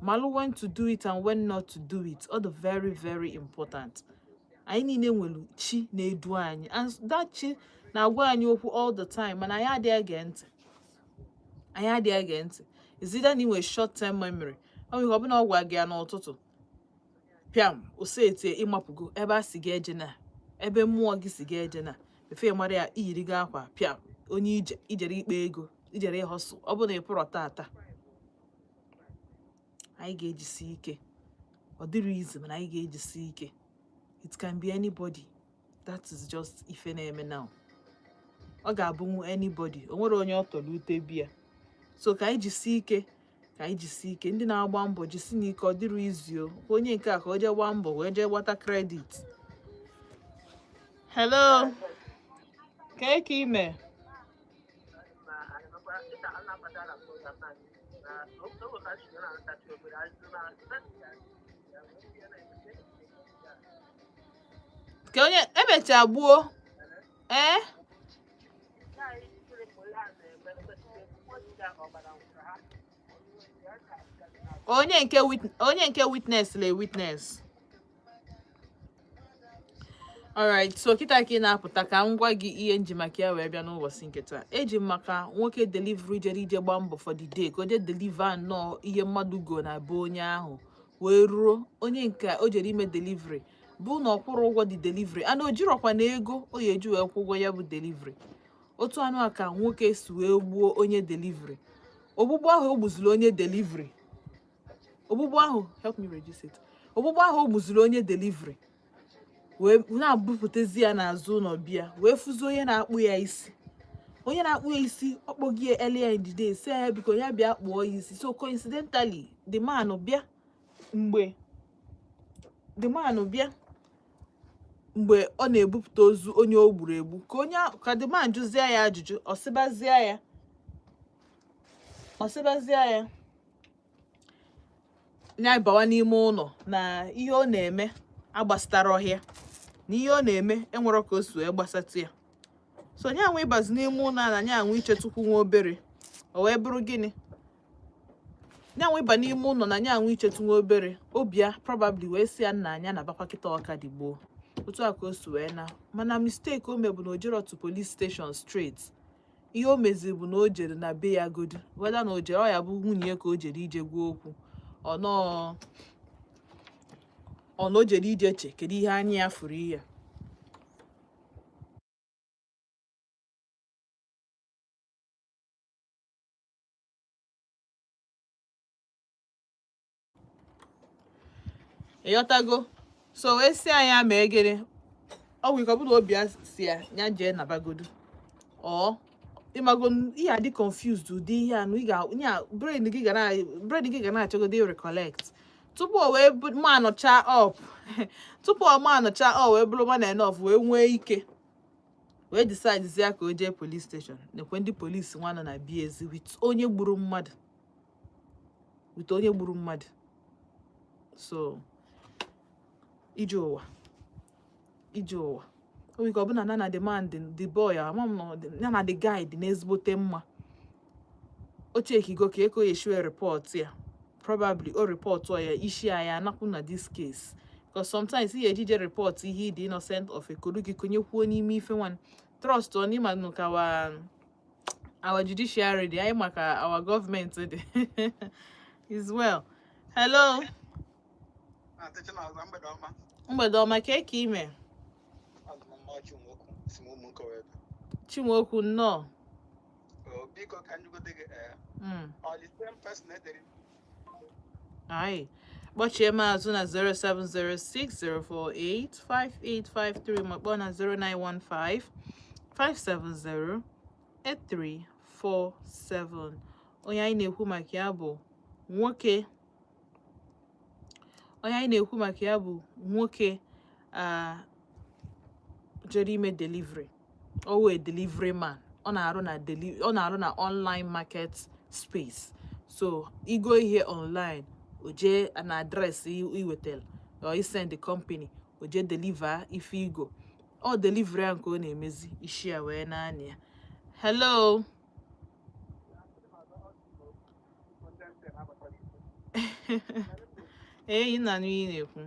Speaker 1: malụ when to do it and when not to do it. Ọ dị very, very important. Anyị niile nwere chi na-edu anyị, and that chi na-agwa anyị okwu all the time, mana anyị adịghị ege ntị, anyị adịghị ege ntị. Is either na ị nwere short term memory, ọ nwere ike ọ bụ na ọ gwa gị ya n'ụtụtụ, pịam osetie, ịmapụgo ebe a si gị eje na ebe mmụọ gị si gị eje na efe mara ya, iyiri gị akwa pịam onye ije ijere ikpe ego, ijere ịhọsụ. Ọ bụ na ị pụrọ tata, anyị ga-ejisi ike. Ọ dịrị izi, mana anyị ga-ejisi ike. It can be anybody. That is just ife na-eme now. Ọ ga-abụnwu anybody. O nwere onye ọ tọrọ ute bia. So ka anyị jisie ike. Ka anyị jisi ike, ndị na-agba mbọ, jisi n'ike. Ọ dịrị izu o ka onye nke a ka o jee gbaa mbọ wee jee gbata credit. Hello, ka ka ime? Ka onye emechaa gbuo ee. Onye nke witness le witness. Alright, so kịta ka ị na-apụta, ka m gwa gị ihe nji maka ya wee bịa n'ụbọchị nke taa. Eji m maka nwoke delivery jere ije gba mbọ for the day, ka o jee deliver nnọọ ihe mmadụ go na be onye ahụ, wee ruo, onye nke o jere ime delivery bụ na ọ kwụrụ ụgwọ the delivery, ana o jirọkwa na ego o ya eji wee kwụ ụgwọ ya bụ delivery. Otu anụ a ka nwoke si wee gbuo onye delivery. Ogbugbu ahụ o gbuziri onye delivery, ogbugbu ahụ, help me reduce it, ogbugbu ahụ o gbuziri onye delivery wee na-abupụtazi ya n'azụ ụlọ bịa wee fụzie onye na-akpụ ya isi. Onye na-akpụ ya isi ọkpọgie earlier in the day, sị ya biko, ya bịa kpụọ ya isi. So coincidentally, the man bịa mgbe the man bịa mgbe ọ na-ebupụta ozu onye o gburu egbu, ka onye ka the man jụzie ya ajụjụ, ọ sịbazie ya ya bawa n'ime ụlọ, na ihe ọ na-eme agbasatara ọhịa, na ihe ọ na-eme enwero ka o si wee gbasatụ ya. So nya nwe ịbazi n'ime ụlọ a na nya nwe ichetukwu nwa obere, o wee bụrụ gịnị? Nya nwe ịba n'ime ụlọ na nya nwe ichetu nwa obere, obi ya probably wee sị ya nna anya na bakwa kịta ọka dị gboo. Otu a ka o si wee na, mana mistake o mebu na o jero to police station straight. Ihe o meziri bụ na o jere na be ya godu, whether na o jere ọ ya bụ nwunye ya ka o jere ije gwa okwu, ọ nọọ ọ na o jere ije che kedu ihe anya ya fụrụ ihe a. Ịghọtago? So wee sị anyị ama egere ọ nwere ike ọ bụrụ na obi ya si ya ya jee nabagodu ọ ịmago ihe adị confused, ụdị ihe anụ ị ga nya brain gị ga na-achọgodo recollect tupu o wee ma anọcha up, tupu ọ ma anọcha ọ wee bụrụ man enough wee nwee ike wee decide ya ka o jee police station. Nekwe ndị polisi nwa nọ na bia ezi with onye gburu mmadụ, with onye gburu mmadụ. So ije ụwa, ije ụwa, o nwere ike ọ bụ na na the man dị, the boy, ama m na ya na the guy dị n'ezigbote mma. O chekigo ka eko yeshiwe report ya, probably o report ya isi ya anapụ na this case, because sometimes ị ga-ejije report ihe dị innocent of ekoru gị konyekwuo n'ime ife nwan. Trust on ịma nụ ka our judiciary dị anyị, maka our government dị is well. Hello.
Speaker 2: Aunty Chinazụ, mgbede ọma.
Speaker 1: Mgbede ọma. Ka eke ime?
Speaker 2: Azụ m mma. Chinwokwu si m ụmụ nwoke wee bịa.
Speaker 1: Chinwokwu, nnọọ.
Speaker 2: Oh, biko, ka njụgote gị ee, ọ the same person edere?
Speaker 1: Ayi, kpọchie m azụ na 07060485853, ma kpọọ na 0915 570 8347. Onye anyị na-ekwu maka ya bụ nwoke, onye anyị na-ekwu maka ya bụ nwoke a jere ime delivery. Ọ wee delivery man, ọ na-arụ na online market space. So igo ihe online, o jee na address i wetara or i send the company, o jee deliver ife igo. Ọ delivery a nke ọ na-emezi isi ya wee naanị ya. Hello. Ee, ị na-anụ ihe ị na-ekwu.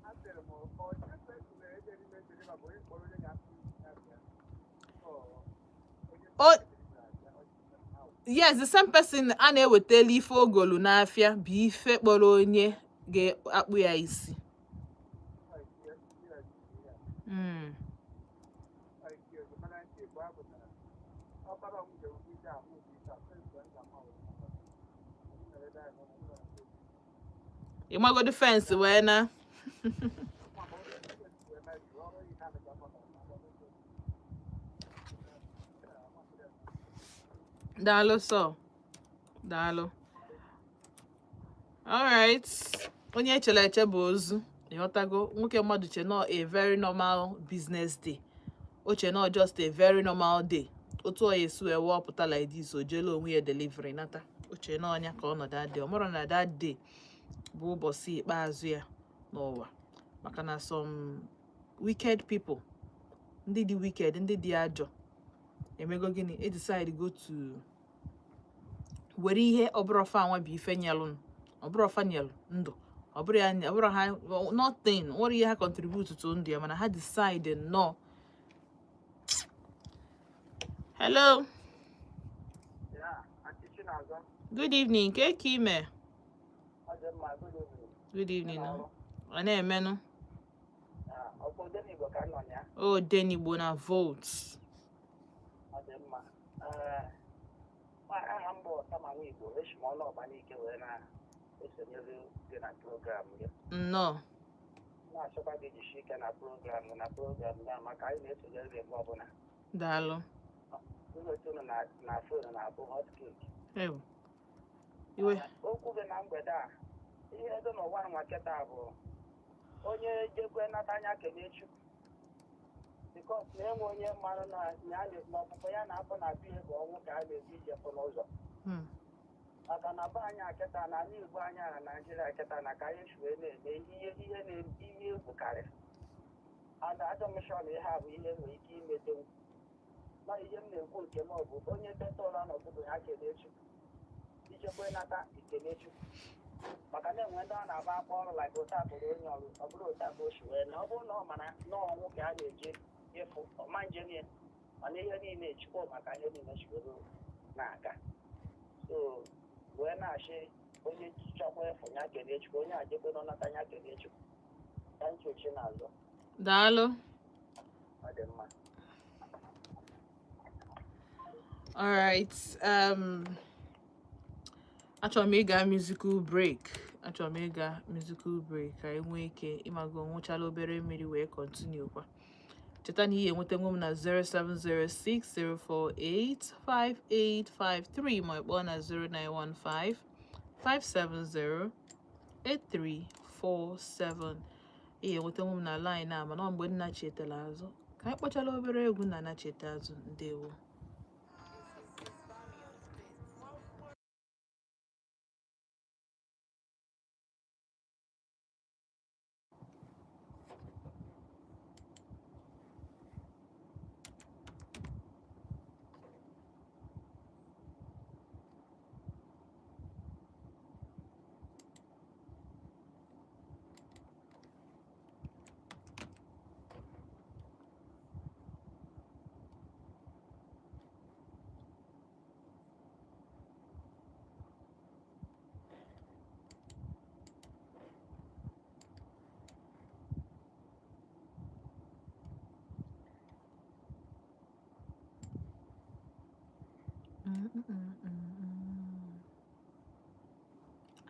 Speaker 2: Asịrị m, ọ the person edere ime deliver bụ onye kpọrọ onye ga-akpụ isi ya bịa? Ọ onye
Speaker 1: Yes, the same person a na-ewetala ife ogolu n'afịa bụ ife kpọrọ onye ga-akpụ ya isi.
Speaker 2: Mana nke Igbo bụ na ọkpara m ga-ewu ije ahụ ike a fence m ga-ama wee ebe anyị nọ na
Speaker 1: Ị magodu fence wee na.
Speaker 2: Ma ọ bụ wee mee ọrụ ihe a na-aga.
Speaker 1: Daalụ sọ, daalụ. Alright, onye echere eche bụ ozu. Ịghọtago? Nwoke mmadụ che nọ a very normal business day, o che nọ just a very normal day, otu ọ ya esi wee wọpụta like this, o jeela onwe ya delivery nata. O che nọ ọnya ka ọ nọ that day, ọ mara na that day bụ ụbọchị ikpeazụ ya n'ụwa, maka na some wicked people, ndị dị wicked, ndị dị ajọ, emego gịnị, e decide go to were ihe ọbụrọfa anwa bụ ife nyelụ, ọbụrọfa nyelụ ndụ, ọbụrụ ya, ọbụrụ ha nothing, nwere ihe ha contribute to ndụ ya, mana ha decide nnọọ. Hello.
Speaker 5: Yeah, Aunty Chinazọ.
Speaker 1: Good evening. Ke ka ime?
Speaker 5: Ọ dị mma, good evening.
Speaker 1: Good evening.
Speaker 5: N'ọrụ.
Speaker 1: Ọ na-emenụ?
Speaker 5: Ah, ọkwa Odenigbo ka m nọ na ya.
Speaker 1: O Denigbo na Volt.
Speaker 5: Ọ dị mma. Ee, aha m bụ Ọtama Nwigbo, esi m ọnụ Ọgbanike wee na-esonyere gị na program gị.
Speaker 1: Nnọọ.
Speaker 5: Na-achọkwa gị jisie ike na program na maka anyị na-esonyere gị mgbe ọbụla.
Speaker 1: Daalụ.
Speaker 5: Nweta unu na phone na-abụ hot cake.
Speaker 1: Ew. Iwe.
Speaker 5: Okwu gị na mgbede a, ihe dị n'ụwa nwa kịta bụ onye jekwe nata anya kelee Chukwu, because na enwe onye mmanụ na ya na ọpụpụ ya na-apụ na biya bụ ọnwụ ka a na-eji ije pụ n'ụzọ, maka na be anyị kịta, na ala Igbo anyị, na Naijiria kịta, na ka anyị si wee na-eme ihe na ihe egwu karịrị, and adọ m sure na ihe a bụ ihe nwere ike imetenwu. Na ihe m na-ekwu nke m bụ, onye teta ụra n'ụtụtụ, ya kelee Chukwu. Ichekwa nata ikele Chukwu, maka na enwe ndị ọ na-agba akpa ọrụ, like otu akpụrụ onye ọrụ, ọ bụrụ otu akpa o si wee na ọ bụrụ na ọ mara na ọnwụ ka a na-eje ịfụ ọma njem ya, mana ihe niile Chukwu, maka ihe niile chiwere na-aga. So wee na-achị, onye chọkwa ịfụ ya kelee Chukwu, onye ajekwe n'ọnata ya kelee Chukwu. Thank you, Chinazụ.
Speaker 1: Daalụ.
Speaker 5: Ọ dị mma.
Speaker 1: Alright, achọrọ m ịga musical break. Achọrọ m ịga musical break ka anyị nwee ike ịmago nwụchala obere mmiri wee continue kwa. Cheta na ihe enwetanwu m na 07060485853, ma ị kpọọ na 0915 570 8347. Ihe enwetanwu m na line a, mana ọ mgbe nna chetara azụ ka anyị kpọchala obere egwu na anacheta azụ. Ndewo.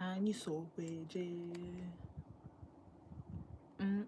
Speaker 1: Anyị sokwe jee. Mm.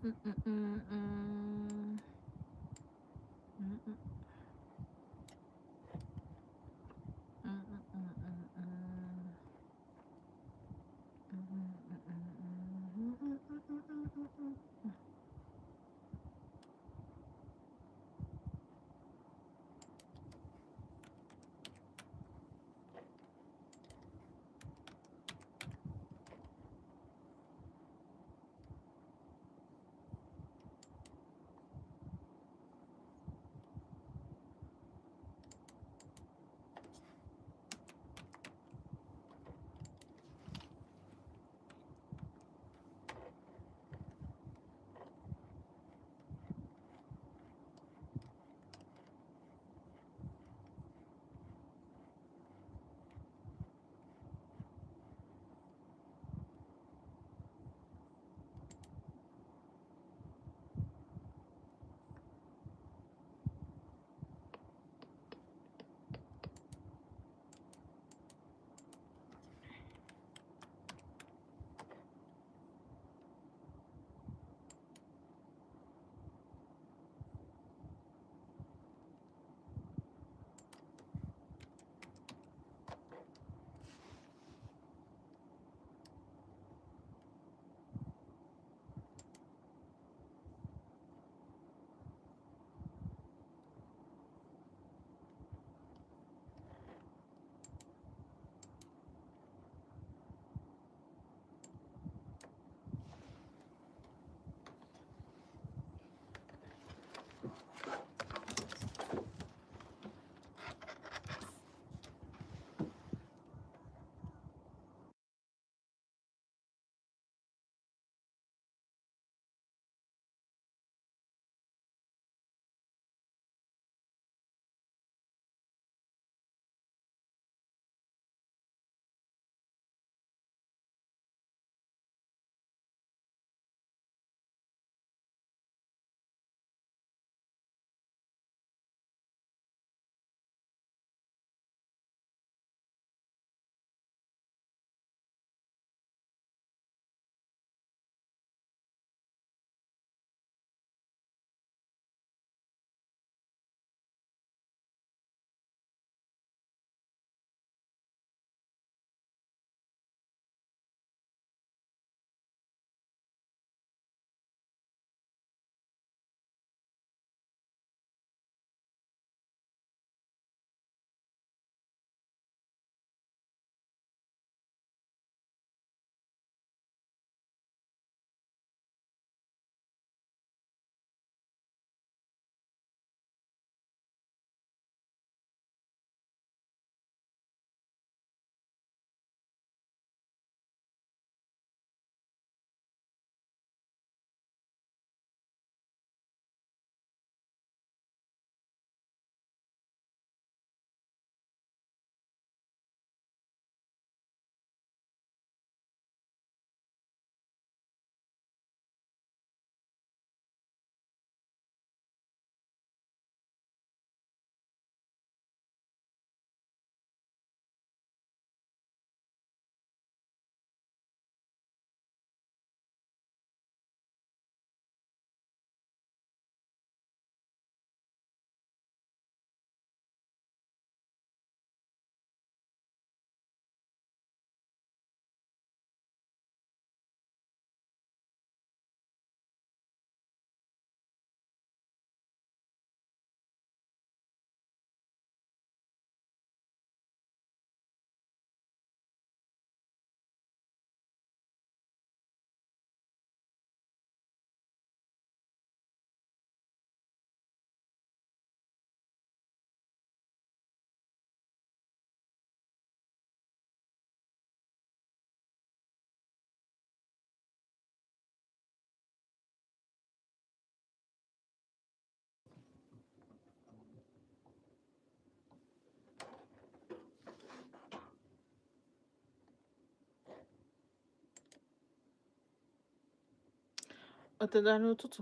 Speaker 1: O tetara n'ụtụtụ.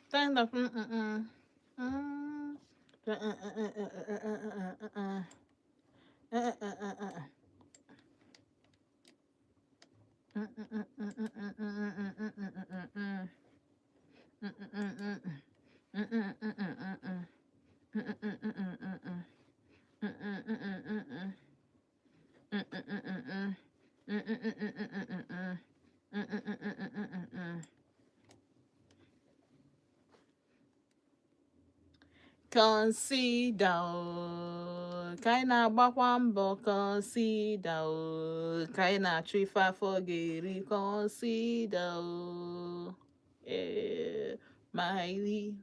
Speaker 1: Stand up. Mm, mm, mm. Mm. Mm, mm, mm, mm, mm, mm, mm, mm. Mm, mm, mm, mm, mm. Mm, mm, mm, mm, mm, mm, mm, mm, mm, mm, mm, mm. Mm, mm, mm, mm, mm. Mm, mm, mm, mm, mm, mm. Mm, mm, mm, mm, mm, mm. Mm, mm, mm, mm, mm, mm. Mm, mm, mm, mm, mm. Mm, mm, mm, mm, mm, mm, mm, mm. Mm, mm, mm, mm, mm, mm, mm, mm. Consider o, ka anyị na-agbakwa mbọ. Consider o, ka anyị na-achụ ife afọ ga-eri. Consider o, ee, my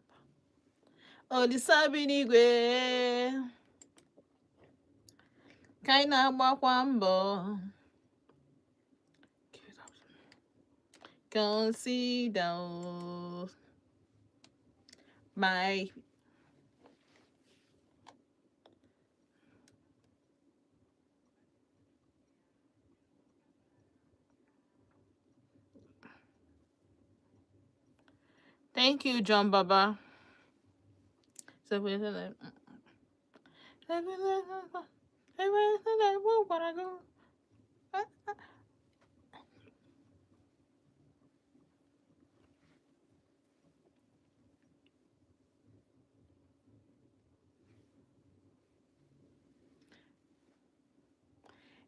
Speaker 1: Olisa bi n'igwe, ka anyị na-agbakwa mbọ. Consider o, my Thank you, John Baba. So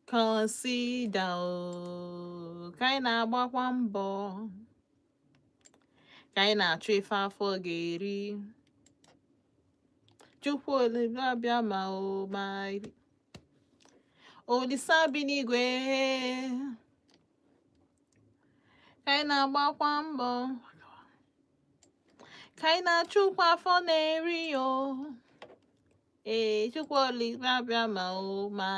Speaker 1: consider o, ka anyị na-agbakwa mbọ, ka anyị na-achụ ife afọ ga-eri. Chukwu abịa ma o ma Olisa bi n'igwe, ka anyị na-agbakwa mbọ, ka anyị na-achụkwa afọ na-eri o. Ee, Chukwu Olisa abịa ma o ma.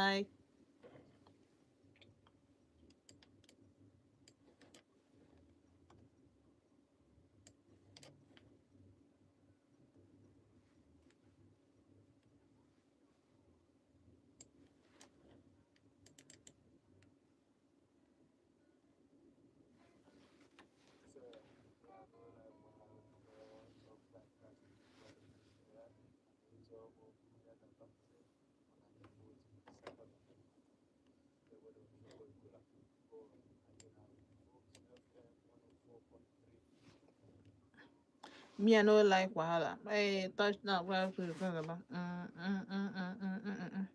Speaker 1: Me, I no like wahala. Hey, touch now. Mm, mm, mm, mm, mm, mm, mm,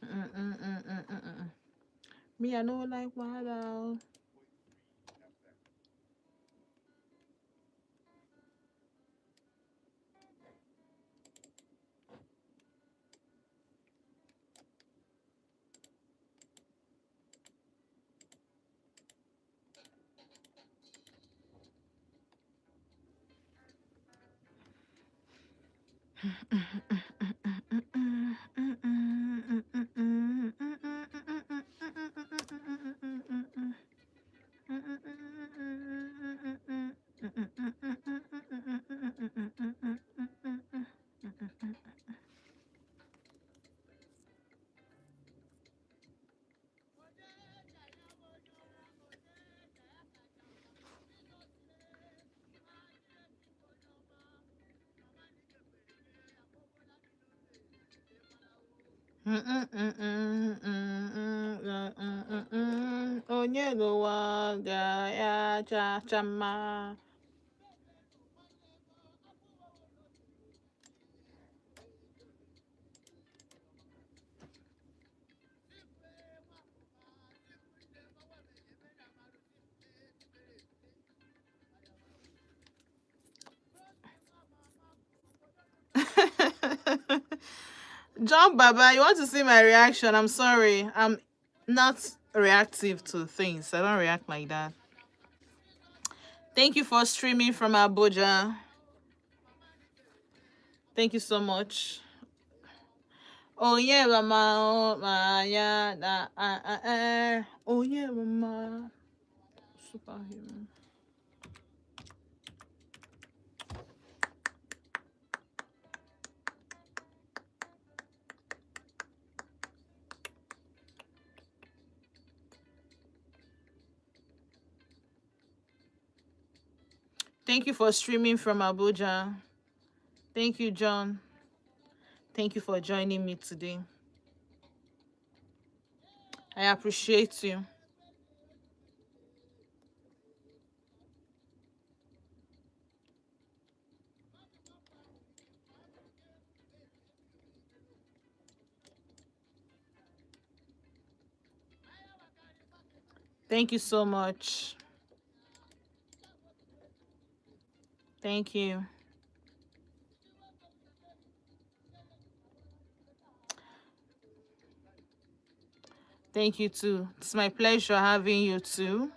Speaker 1: mm, mm, mm, mm, mm, mm. Me, I no like wahala. Onye n'ụwa ga-ya cha cha mma. John Baba, you want to see my reaction? I'm sorry. I'm not reactive to things. I don't react like that. Thank you for streaming from Abuja. Thank you so much. Oh yeah, mama, oh my yeah, da, ah, ah, eh. Oh yeah, mama. Superhuman. Thank you for streaming from Abuja. Thank you, John. Thank you for joining me today. I appreciate you. Thank you so much. Thank you. Thank you too. It's my pleasure having you too.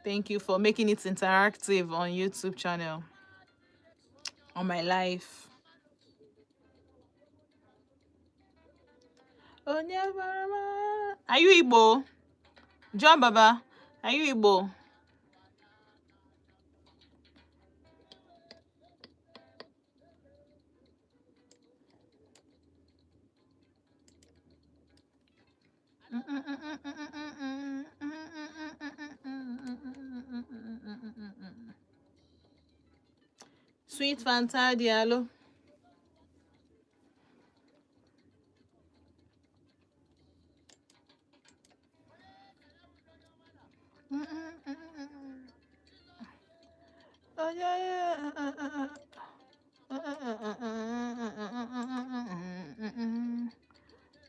Speaker 1: Thank you for making it interactive on YouTube channel, on my life. Onye bara m- Are you Igbo? John Baba, are you Igbo? Sweet Fanta Diallo.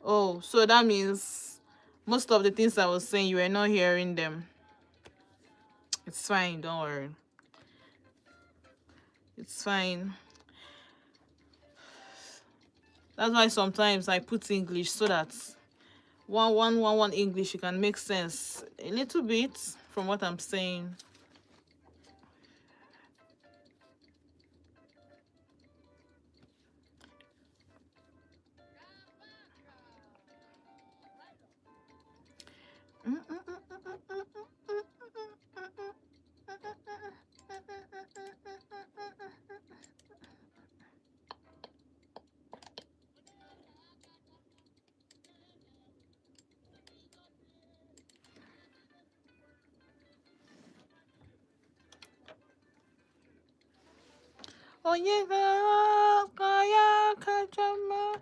Speaker 1: Oh, so that means most of the things I was saying, you were not hearing them. It's fine, don't worry. It's fine. That's why sometimes I put English so that one one one one English you can make sense a little bit from what I'm saying. Onye ga-aka ya kacha mma.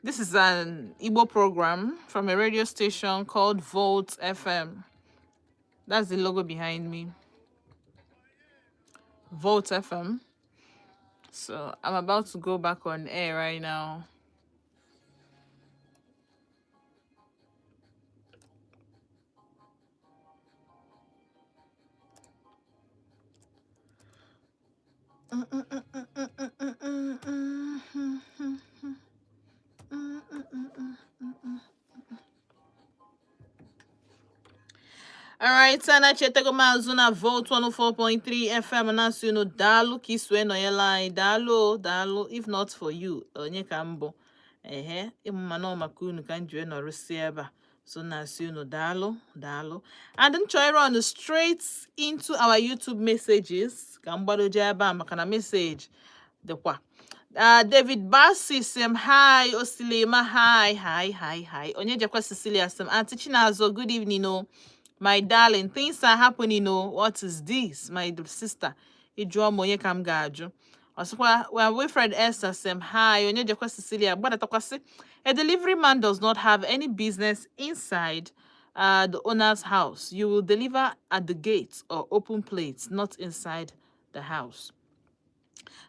Speaker 1: This is an Igbo program from a radio station called Volt FM. That's the logo behind me. Volt FM. So I'm about to go back on air right now. All right, sana chetego m azụ na Volt 104.3 FM na-asị unu daalụ ka isi wee nọnyere anyị. Daalụ, daalụ. If not for you, onye ka mbụ ehe ịmụma nọ maka unu ka m ji wee nọrụsi ebe a. So na-asị unu daalụ, daalụ. And m chọrọ run straight into our YouTube messages ka m gbadoje ebe a maka na message dịkwa. David Bassi sị m hi, Osilima, hi, hi, hi, hi. Onyejekwa Cecilia sị m, Auntie Chinazo, good evening, oh. My darling, things are happening, oh. What is this, my sister? Ị jụọ m onye ka m ga-ajụ. Ọ sịkwa, well, Wilfred Esther sị m hi, Onyejekwa Cecilia, gbadatakwa. A delivery man does not have any business inside the owner's house. You will deliver at the gate or open place, not inside the house.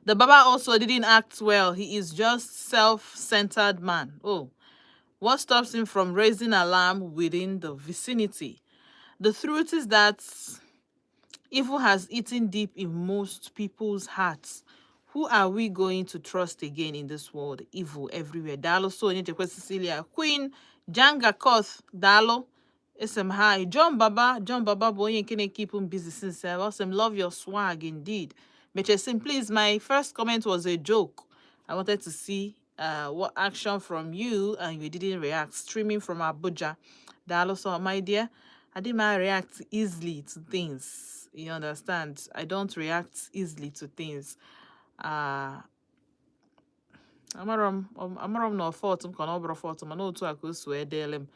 Speaker 1: The Baba also didn't act well. He is just self-centered man. Oh, what stops him from raising alarm within the vicinity? The truth is that evil has eaten deep in most people's hearts. Who are we going to trust again in this world? Evil everywhere. Daalụ so, Onyejekwe Cecilia. Queen Janga Koth, daalụ. SM hi. John Baba, John Baba bụ onye nke na-keep m busy since. Awesome. Love your swag indeed. Mechesim, please, my first comment was a joke. I wanted to see what action from you and you didn't react. Streaming from Abuja. Daalụ so, my dear. I didn't react easily to things. You understand? I don't react easily to things. Amarọ m na fault m ka na ọ bụrụ fault, mana otu a ka o si wee deele m.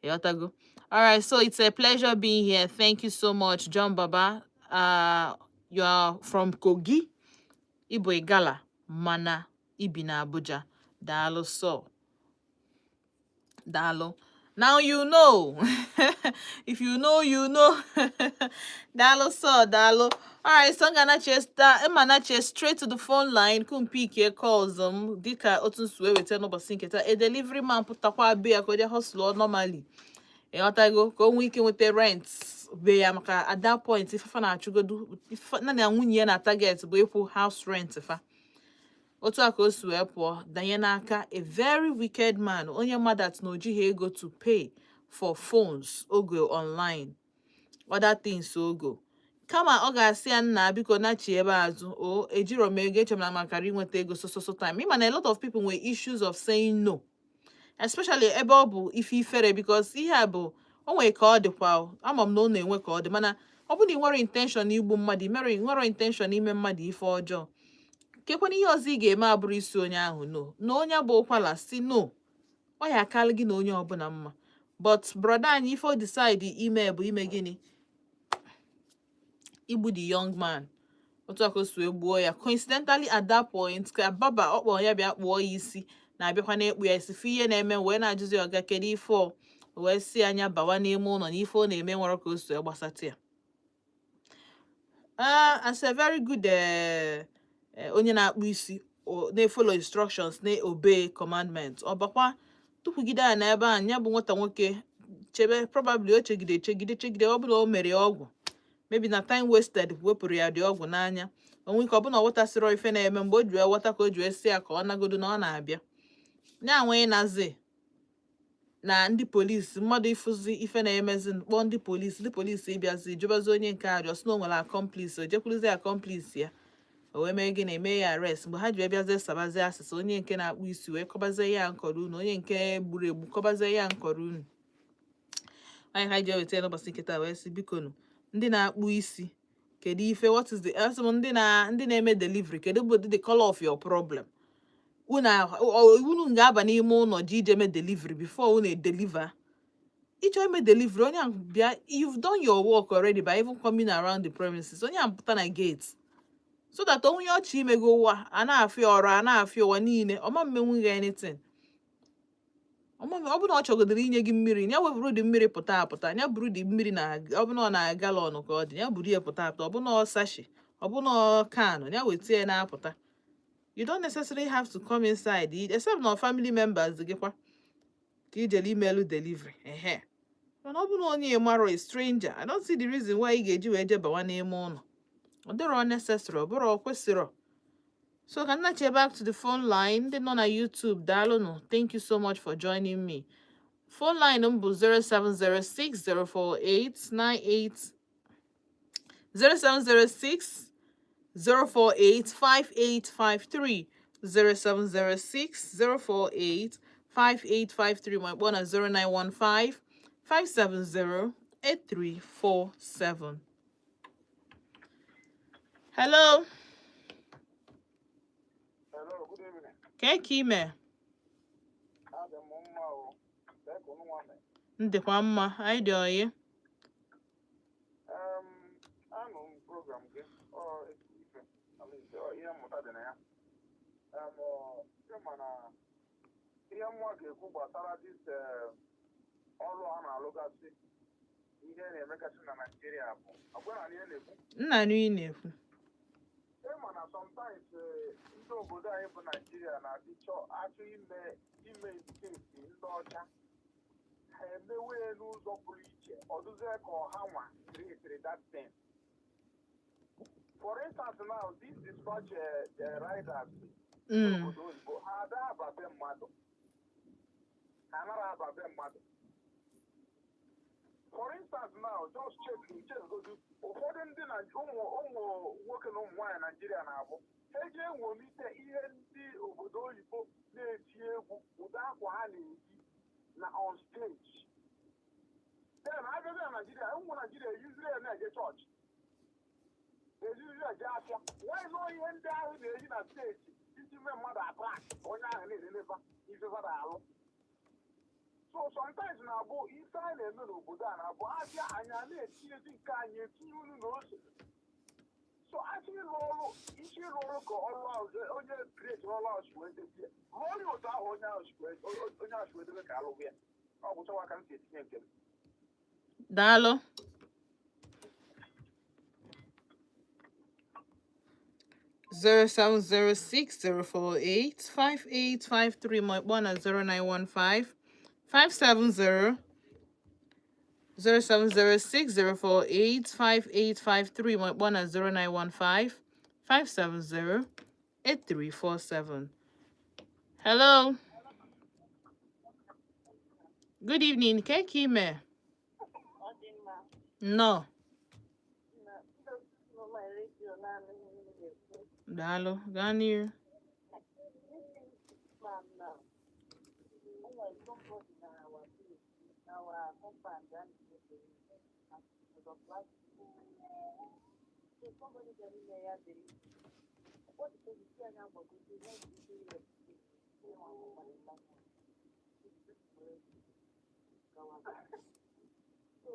Speaker 1: Ịghọtago? All right, so it's a pleasure being here. Thank you so much, John Baba. You are from Kogi, ịbụ Igala, mana ibi na Abuja. Daalụ so. Daalụ. Now you know. If you know, you know. Daalụ so, daalụ. Alright, so I'm gonna just I'm straight to the phone line. Kum pick calls dịka otu nsi wee weta n'ụbọchị nke taa. A delivery man pụtakwa be ya ka o jee hustle normally. Ịghọtago, ka o nwee ike nweta rent be ya, maka at that point ifefa na-achụgodu na na nwunye ya na target bụ ịkwụ house rent fa. Otu a ka o si wee pụọ danye n'aka a very wicked man, onye mmadụ at na o jighị ego to pay for phones ogo online, other things ogo. Kama ọ ga-asị ya, "Nna, biko nachi ebe azụ o ejiro m ego, eche m na makara inweta ego so so so time." Ịma na a lot of people nwere issues of saying no, especially ebe ọ bụ ife ifere, because ihe a bụ o nwere ka ọ dịkwa o. Ama m na ọ na-enwe ka ọ dị, mana ọ bụrụ na ị nwere intention igbu mmadụ, ị mere nwere intention ime mmadụ ife ọjọọ, kekwana ihe ọzọ ị ga-eme abụrụ isi onye ahụ no na onye bụ ụkwala si no, ọ ya akalị gị na onye ọbụla mma. But brother anyị, ife o decide ime bụ ime gịnị? Igbu the young man. Otu a ka o si wee gbuo ya. Coincidentally, at that point ka baba ọ kpọrọ ya bịa kpụọ ya isi na-abịakwa na-ekpu ya isi, fụ ihe na-eme, wee na-ajụzi, "Ọga, kedu ife ọ?" Wee si anya bawa n'ime ụlọ na ife ọ na-eme nwere ka o si wee gbasata ya. As a very good onye na-akpụ isi na-follow instructions, na-obey commandments, ọ bakwa tụkwugide ya n'ebe a. Ya bụ nwata nwoke chebe, probably o chegide, chegide, chegide, ọ bụla o mere ya ọgwụ, maybe na time wasted wepụrụ ya dị ọgwụ n'anya onwe ike, ọ bụ na ọ ghọtasịrọ ife na-eme. Mgbe o ji wee ghọta, ka o ji wee sị ya ka ọ nagodo na ọ na-abịa ya nwee nazi na ndị polisi mmadụ ịfụzi ife na-emezi, kpọọ ndị polisi. Ndị polisi ịbịazi jụbazi onye nke arịọ, sị na o nwere accomplice. O jekwuruzi accomplice ya, o wee mee gịnị? Mee ya arrest. Mgbe ha ji wee bịazie sabazie asịsa, onye nke na-akpụ isi wee kọbazie ya nkọrọ unu, onye nke gburu egbu kọbazie ya nkọrọ unu. Anyị ha ji eweta ya n'ụbọchị nke taa wee sị, bikonu, ndị na-akpụ isi, kedu ife, what is the, asị m, ndị na-eme delivery, kedu bụ the color of your problem? Unu unu ga-aba n'ime ụlọ ji ije mee delivery before unu deliver. Ịchọ ime delivery, onye ahụ bịa, you've done your work already by even coming around the premises. Onye ahụ pụta na gate so that onye ọchị imego ụwa a na-afịa ọrụ a na-afịa ụwa niile, ọma mmenwu gị anything. Ọ bụ na ọ chọgodoro inye gị mmiri, ya wepụrụ dị mmiri pụta apụta, ya buru dị mmiri na ọ bụ na ọ na gallon ka ọ dị, ya buru ya pụta apụta. Ọ bụ na ọ sachet, ọ bụ na ọ can, ya weta ya na-apụta. You don't necessarily have to come inside, except na family members gị kwa ka ijele imelu delivery ehe. Mana ọ bụ na onye marọ, a stranger, I don't see the reason why ị ga-eji wee jee bawa n'ime ụlọ. Ọ dịrọ necessary, ọ bụrụ ọ kwesịrọ. So ka nnachi back to the phone line. Ndị nọ na YouTube, daalụnụ, thank you so much for joining me. Phone line m bụ 0706 048 98 0706 048 5853, 0706 048 5853, ma kpọọ na 0915 570 8347. Hello.
Speaker 2: Hello, good evening.
Speaker 1: Ka ka ime?
Speaker 2: Adị m mma o. Ka unu nwa mee?
Speaker 1: M dịkwa mma, anyị dị oyi.
Speaker 2: Anụ m program gị. Ọ ezigbo ife. At least, ọ ihe mmụta dị na ya. Ịma na ihe mmụọ ga-ekwu gbasara this ọrụ a na-alụgasị, ihe na-emegasị na Naịjirịa bụ ọgwa na ihe na-ekwu.
Speaker 1: Nna, nụ ị na-ekwu.
Speaker 2: Ịma na sometimes ndị obodo anyị bụ Naijiria na-adịchọ achọ ime steeti ndị ọcha, ha emewe ya n'ụzọ pụrụ iche, ọ dụzie ka ọha nwa created that thing. For instance now, these dispatch riders obodo oyibo, ha ada ababe mmadụ, ha anara ababe mmadụ. For instance now, just check godu ụfọdụ ndị na ụmụ nwoke na ụmụ nwaanyị Naijiria na-abụ ha eji enwomite ihe ndị obodo oyibo na-eti egwu, ụdị akwa ha na-eyi na on stage. Then abịazi na Naijiria, ụmụ Naijiria eyiziri ya na-eje chọọchị, eyiziri ya eje afịa. Nwaanyị nọ ihe ndị ahụ na-eyi na stage iji mee mmadụ attract, onye ahụ na-eneneba ife fada alụ. So sometimes na-abụ ife anyị na-eme n'obodo a na-abụ abịa, anyị a na-etinyezi nke anyị, etinye unu na ose. So asị ịrụ ọrụ, isi ịrụ ọrụ ka ọrụ ahụ onye create ọrụ ahụ si wee dezie, rụọ ọrụ otu ahụ onye ahụ si wee debe ka alụghị ya. Ọ gwụchawa aka m si etinye nke m.
Speaker 1: Daalụ. 07060485853 ma ịkpọ na 0915 570 07060485853 ma ịkpọ na 0915 570 8347. Hello. Good evening. Ke ka ime?
Speaker 3: Ọ dị mma.
Speaker 1: Nnọọ.
Speaker 3: Na ndị nọ na redio naanị ihe m na-ekwu.
Speaker 1: Daalụ. Gaa n'iru.
Speaker 3: Ma na o nwere somebody na our place, na our compound, a na-eme as of last week. So somebody bịara ime ya dịrị. Ọ dị ka isi anyị agbagote ihe isi ya nwa akwụkwọ gawa. So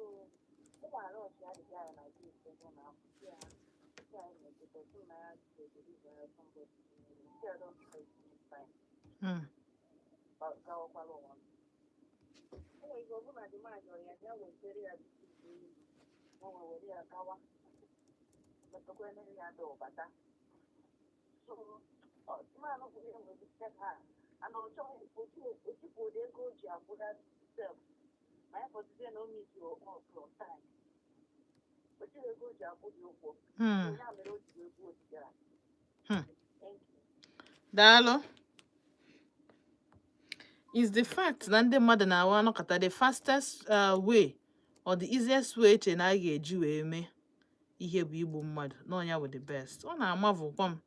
Speaker 3: ụmụ ala ọchị adịghị anya na gate ebe ọ na-akwụsị ya. Si anyị na-egote sị na ya ga-edeliver ya somebody. Si ya don try it next time. Gawakwala ụwa m. O nwere ike ọ bụrụ na the man yọrọ ya ya wetere ya receipt enyi ma ọ were ya gawa mepekwere ya dị ọbata. So man kwuru ya nwere ike ha and ọ chọghị otu ụdị ego o ji akwụ that self ma ya fọdụzie na o meet up on time. O jighị ego o ji akwụ dị ụgwọ. So ya mere o ji wee gbuo otigara. Thank you.
Speaker 1: Daalụ. Is the fact na ndị mmadụ na-awa anọkọta the fastest way or the easiest way eche na a ga-eji wee mee ihe bụ igbu mmadụ n'ọnya bụ the best. Ọ na-amavụkwa m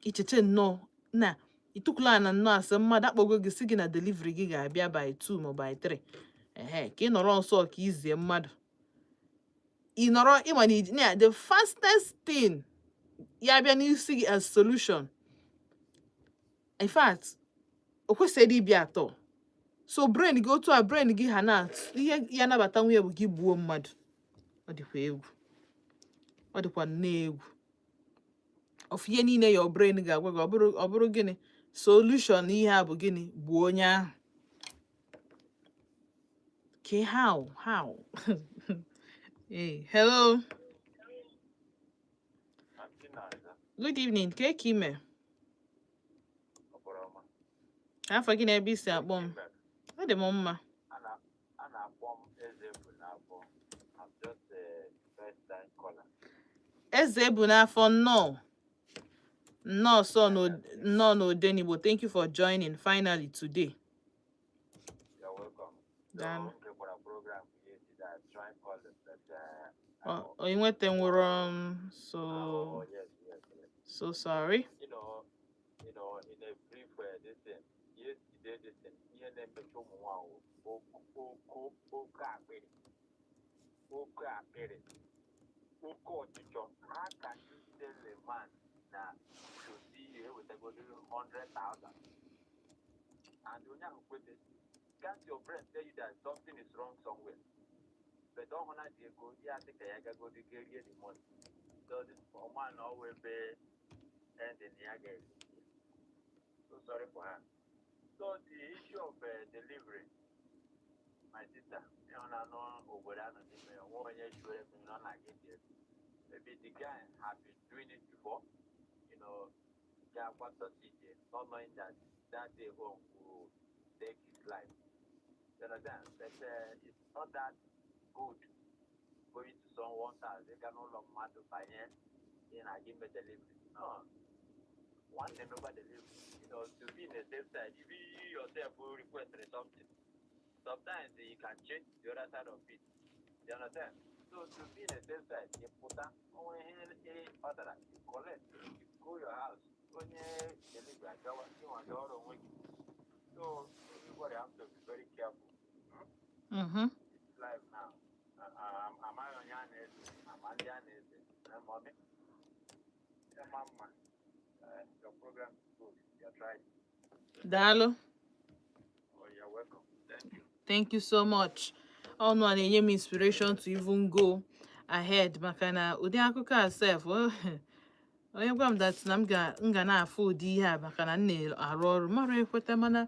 Speaker 1: icheche nnọọ na ịtụkwula na nnọọ asị mmadụ akpọgo gị, si gị na delivery gị ga-abịa by 2 ma by 3, ehe, ka ị nọrọ nso ka izie mmadụ ị nọrọ ịma na iji na the fastest thing ya bịa n'isi gị as solution. In fact, o kwesịrị ịbịa atọ. So brain gị, otu a brain gị ha na ihe ya nabata nwunye bụ gị gbuo mmadụ. Ọ dịkwa egwu, ọ dịkwa nnọọ egwu. Of ihe niile your brain ga-agwa gị, ọ bụrụ gịnị solution ihe a bụ gịnị? Gbuo onye ahụ. Okay, how? Hey, hello.
Speaker 2: Aunty Naza,
Speaker 1: Good evening. Ke ka ime?
Speaker 2: Ọbụrụ ọma.
Speaker 1: Afọ gị na ebe isi akpọ m? Ọ dị m mma.
Speaker 2: A na-akpọ m Eze bụ n'afọ. I'm just a first time caller.
Speaker 1: Eze bụ n'afọ, nnọọ, nnọọ sọ nnọọ n'Odenigbo. Thank you for joining finally today.
Speaker 2: You're welcome. So,
Speaker 1: Daalụ.
Speaker 2: m gekwara program yesterday. I tried calling, but
Speaker 1: Ọ inwetanwuro m so
Speaker 2: Oh, yes.
Speaker 1: So sorry.
Speaker 2: In a brief way, this thing, yesterday, this thing, ihe na-emecha ụmụ nwaanyị oke akpịrị, oke akpịrị, oke ọchịchọ. How can you tell a man na to see you ewetagoro 100,000 and onye ahụ kwete? Can't your brain tell you that something is wrong somewhere? But ọ hụ na dị ego ya sị ka ya gagodi ga rie the money. So this ọma na ọwụ ebe ending ya ga-eri. So sorry for her. So the issue of delivery, my sister, ịhụnanụ obodo anọ n'ime ya, nwa onye sure mmiri nọ na gị. Maybe the guy have been doing it before, ya succeed, not knowing that that day home will take his life. You understand? But it's not that good going to someone's house. They can no mmadụ banye ị na-aga ime delivery. No. One never delivery. To be in the safe side, if you yourself will request something, sometimes you can change the other side of it. You understand? So to be in the safe side, you put down onwe ihe ị order, you collect, you go your house. Onye delivery agawa, ịnwa gị ọrụ onwe gị. So everybody have to be very careful. It's life now. Amaghị onye a na-eze, ama ndị a na-eze. Mommy, mama, your program is good. You're trying.
Speaker 1: Daalụ.
Speaker 2: Oh, you're welcome. Thank you.
Speaker 1: Thank you so much. Ọnụ a na-enye m inspiration to even go ahead, maka na ụdị akụkọ a sef, onye gwa m that na m ga na-afụ ụdị ihe a, maka na m na-arụ ọrụ mara ekweta. Mana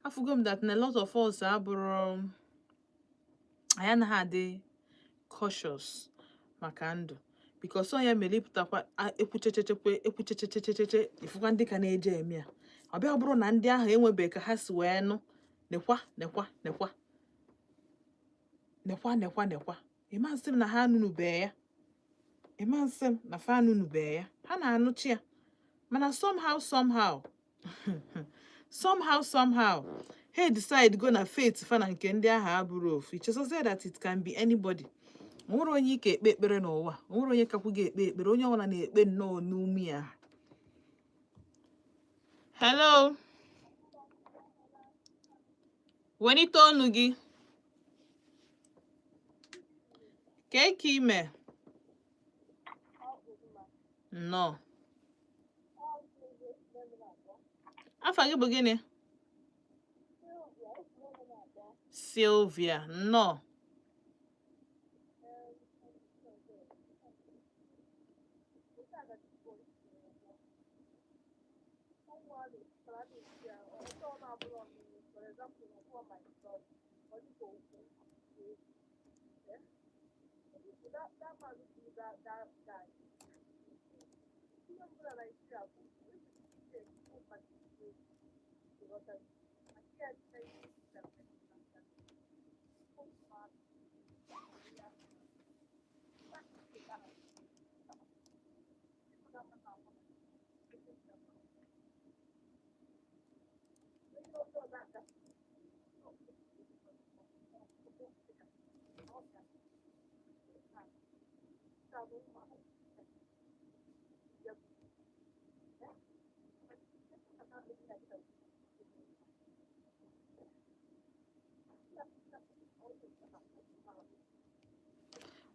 Speaker 1: afụgo m that na a lot of us abụrụ anyị, anaghị adị cautious maka ndụ, because ọ ya mere ịpụtakwa ekwuchechechekwe ekwuchechechecheche, ịfụkwa ndị ka na-eje eme ya. Ọ bịa bụrụ na ndị ahụ enwebeghị ka ha si wee nụ, nekwa, nekwa, nekwa, nekwa, nekwa, nekwa. Ịma nsị m na ha anụnụbeghị ya, ịma nsị m na fa anụnụbeghị ya, ha na-anụchi ya. Mana somehow, somehow, somehow, somehow, ha decide go na faith fa na nke ndị ahụ abụrụ ofu. Ichezozie that it can be anybody. O nwere onye ike ekpe ekpere n'ụwa, o nwere onye kakwu ga-ekpe ekpere. Onye ọbụla na-ekpe nnọọ n'ume ya. Hello, welite ọnụ gị. Kee ka ime? Nnọọ. Afa gị bụ gịnị? Sylvia, nnọọ.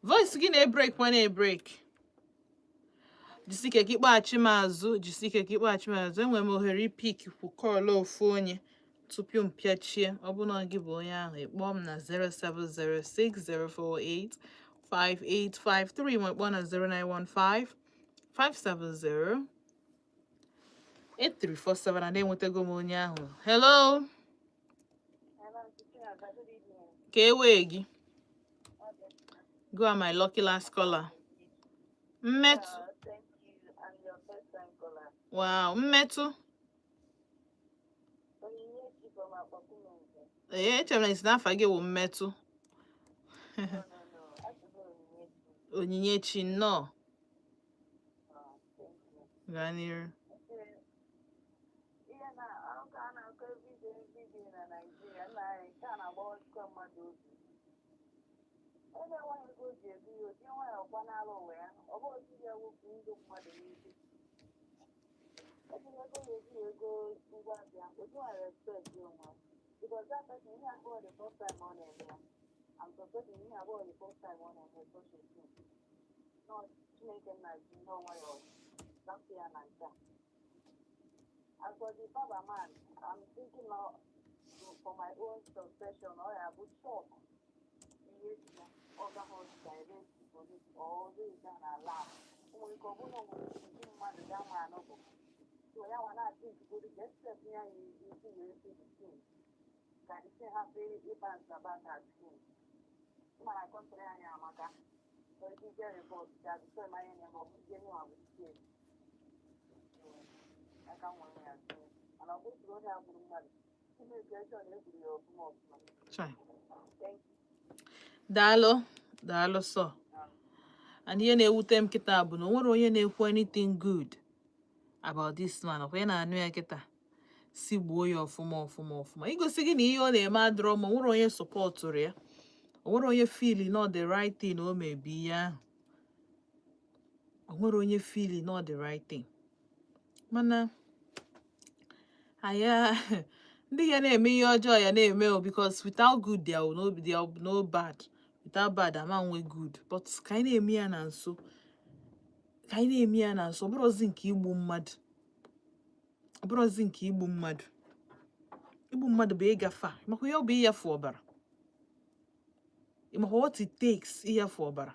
Speaker 1: Voice gị na-ebreak kwa, na-ebreak. Jisike ka ịkpọghachi m azụ, jisike ka ịkpọghachi m azụ. Enwere m ohere ipick kwu call ofu onye tupu m pịachie. Ọ bụrụ na gị bụ onye ahụ, ịkpọọ m na 0706048 5853, ma ịkpọọ na 0915 570 8347. Na enwetago m onye ahụ. Hello. Ka e wee gị go are my lucky last caller. Mmetụ.
Speaker 5: Thank you. I'm your first time caller.
Speaker 1: Wow, mmetụ.
Speaker 5: Onyinyechi from Akpakumenze.
Speaker 1: Ee, echere m na isi n'afa gị wụ Mmetụ.
Speaker 5: No. Asịgo Onyinyechi.
Speaker 1: Onyinyechi, nnọọ.
Speaker 5: Oh, thank you.
Speaker 1: Gaa n'iru.
Speaker 5: Ee, ihe na akụkọ a na-akọ everyday everyday na Naịjirịa, nna anyị, nke a na-agbawazikwa mmadụ obi. Onye nwaanyị ego o ji ebu ya, oji nwayọọ gbanara ụwa ya, ọ bụ otu ya wepụ ndụ mmadụ n'ike. Ejiri ego ya eji ego ngwa bịa, oji nwayọọ respect onwe ya. Because that person, ihe abụọ the first time ọ na-eme ya. I'm suspecting ihe abụọ the first time ọ na-eme such a thing. Nọ Chineke nna ji nnọọ nwayọọ zapụ ya na nke a. As for the barber man, I'm thinking now for my own suspicion, ọ ya bụ shock ihe si ya, ọ gaghị direct to police or raise an alarm. O nwere ike ọ bụrụ na o nwere ndị mmadụ ya ma anọbụ. So ya nwa na-atị ntugodo ka step ya ya isi wee see the thing. Ka the thing hapụ ịba nzaba ka thing. Mana country anyị amaka. So ije report ka before manye na ma ọ bụ ije nwa bụ steeti. Aka nwere ya too. Mana ọ bụrụ onye a gburu mmadụ, Chineke echọ na egburu ya ọfụma ọfụma.
Speaker 1: Chai.
Speaker 5: Thank you.
Speaker 1: Daalụ, daalụ sọ. And ihe na-ewute m kịta bụ na o nwere onye na-ekwu anything good about this man. Ọkwa ị na-anụ ya kịta, si gbuo ya ọfụma ọfụma ọfụma, igosi gị na ihe ọ na-eme adịrọ mma. O nwere onye supportụrụ ya, o nwere onye feel na the right thing o mebi ihe ahụ, o nwere onye feel na the right thing. Mana anya ndị ya na-eme ihe ọjọọ ya na-eme o, because without good there will no there will be no bad, without bad ama nwe good. But ka anyị na-eme ya na nso, ka anyị na-eme ya na nso. Ọ bụrụzi nke igbu mmadụ, ọ bụrụzi nke igbu mmadụ. Igbu mmadụ bụ ịgafe a makwa ihe ọ bụ ịyafu ọbara, makwa what it takes ịyafu ọbara.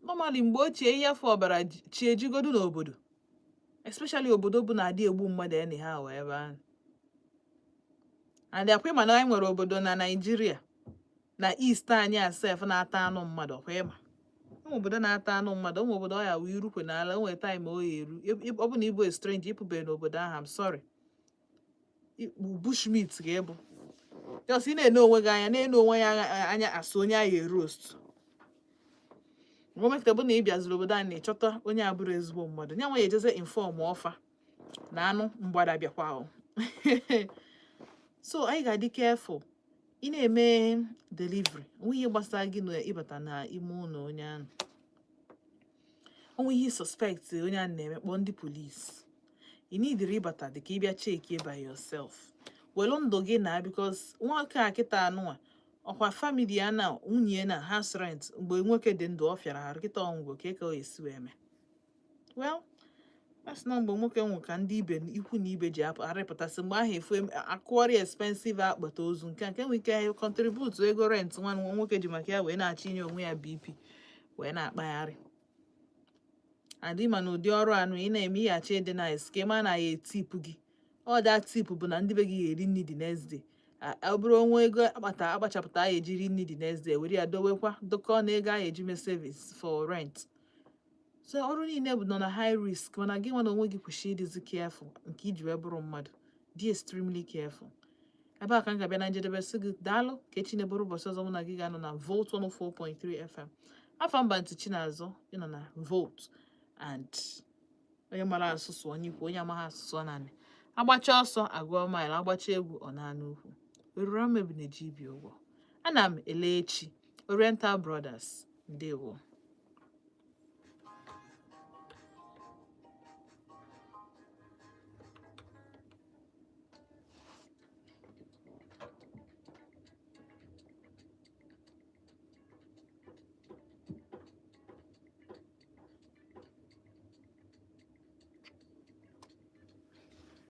Speaker 1: Normally, mgbe ochie, ihe afọ ọbara chi ejigodu n'obodo, especially obodo bụ na-adị egbu mmadụ anyhow ebe ahụ. And akwa ịma na anyị nwere obodo na Naịjirịa na East anyị asef na-ata anụ mmadụ. Ọkwa ịma ụmụ obodo na-ata anụ mmadụ, ụmụ obodo ọ ya wee irukwe n'ala o nwere time o ya eru. Ọ bụ na ịbụ a stranger, ịpụbeghị n'obodo ahụ, I'm sorry, bushmeat ga-ebu. Just ị na-ene onwe gị anya, na-ene onwe ya anya asụ onye ahụ eroast. Mgbe bụ na ị bịaziri obodo anyị na ịchọta onye abụrụ ezigbo mmadụ, nya nwa ya ejeze inform ọfa na anụ mgbada bịakwa o. So anyị ga-adị careful. Ị na-eme delivery, onwe ihe gbasara gị na ịbata na ime ụlọ onye ahụ. Onwe ihe suspect onye ahụ na-eme, kpọọ ndị police. Ị nidiri ịbata dị ka ịbịa check by yourself. Welu ndụ gị na, because nwoke a kịta anụnwa, ọkwa family ya na nwunye na house rent, mgbe nwoke dị ndụ ọ fịara arụ, kịta ọngwụ ka ọ esi wee mee. Well, asị na mgbe nwoke nwụ ka ndị ibe, ikwu na ibe ji apụ arịpụtasị. Mgbe ahụ efu akụọrị expensive akpata ozu nke a nke nwere ike contribute ego rent nwa nwoke ji maka ya wee na-achọ inye onwe ya BP wee na-akpagharị. And ịma na ụdị ọrụ anụ ị na-eme, ịghachi ịdị nice ka ị ma na ya etip gị. Ọ da tip bụ na ndị be gị ga-eri nri the next day. Ọ bụrụ onwe ego akpata akpachapụta a ejiri nri the next day, were ya dowekwa dokọ na ego a eji mee savings for rent. So ọrụ niile bụ nọ na high risk, mana gị nwa na onwe gị kwesịrị ịdịzi careful nke iji wee bụrụ mmadụ dị extremely careful. Ebe a ka m ga-abịa na njedebe, sị gị daalụ, ka echi na-eburu ụbọchị ọzọ mụ na gị ga-anọ na Volt 104.3 FM. Afọ mba ntị Chinazụ, ịnọ na Volt. And onye mara asụsụ onye ikwu, onye amaghị asụsụ ọ naanị agbacha ọsọ agụọ mile, agbacha egwu ọ na-anụ ukwu oruru ama ebi na-eji ibi ụgwọ. Ana m ele echi. Oriental Brothers, ndewo.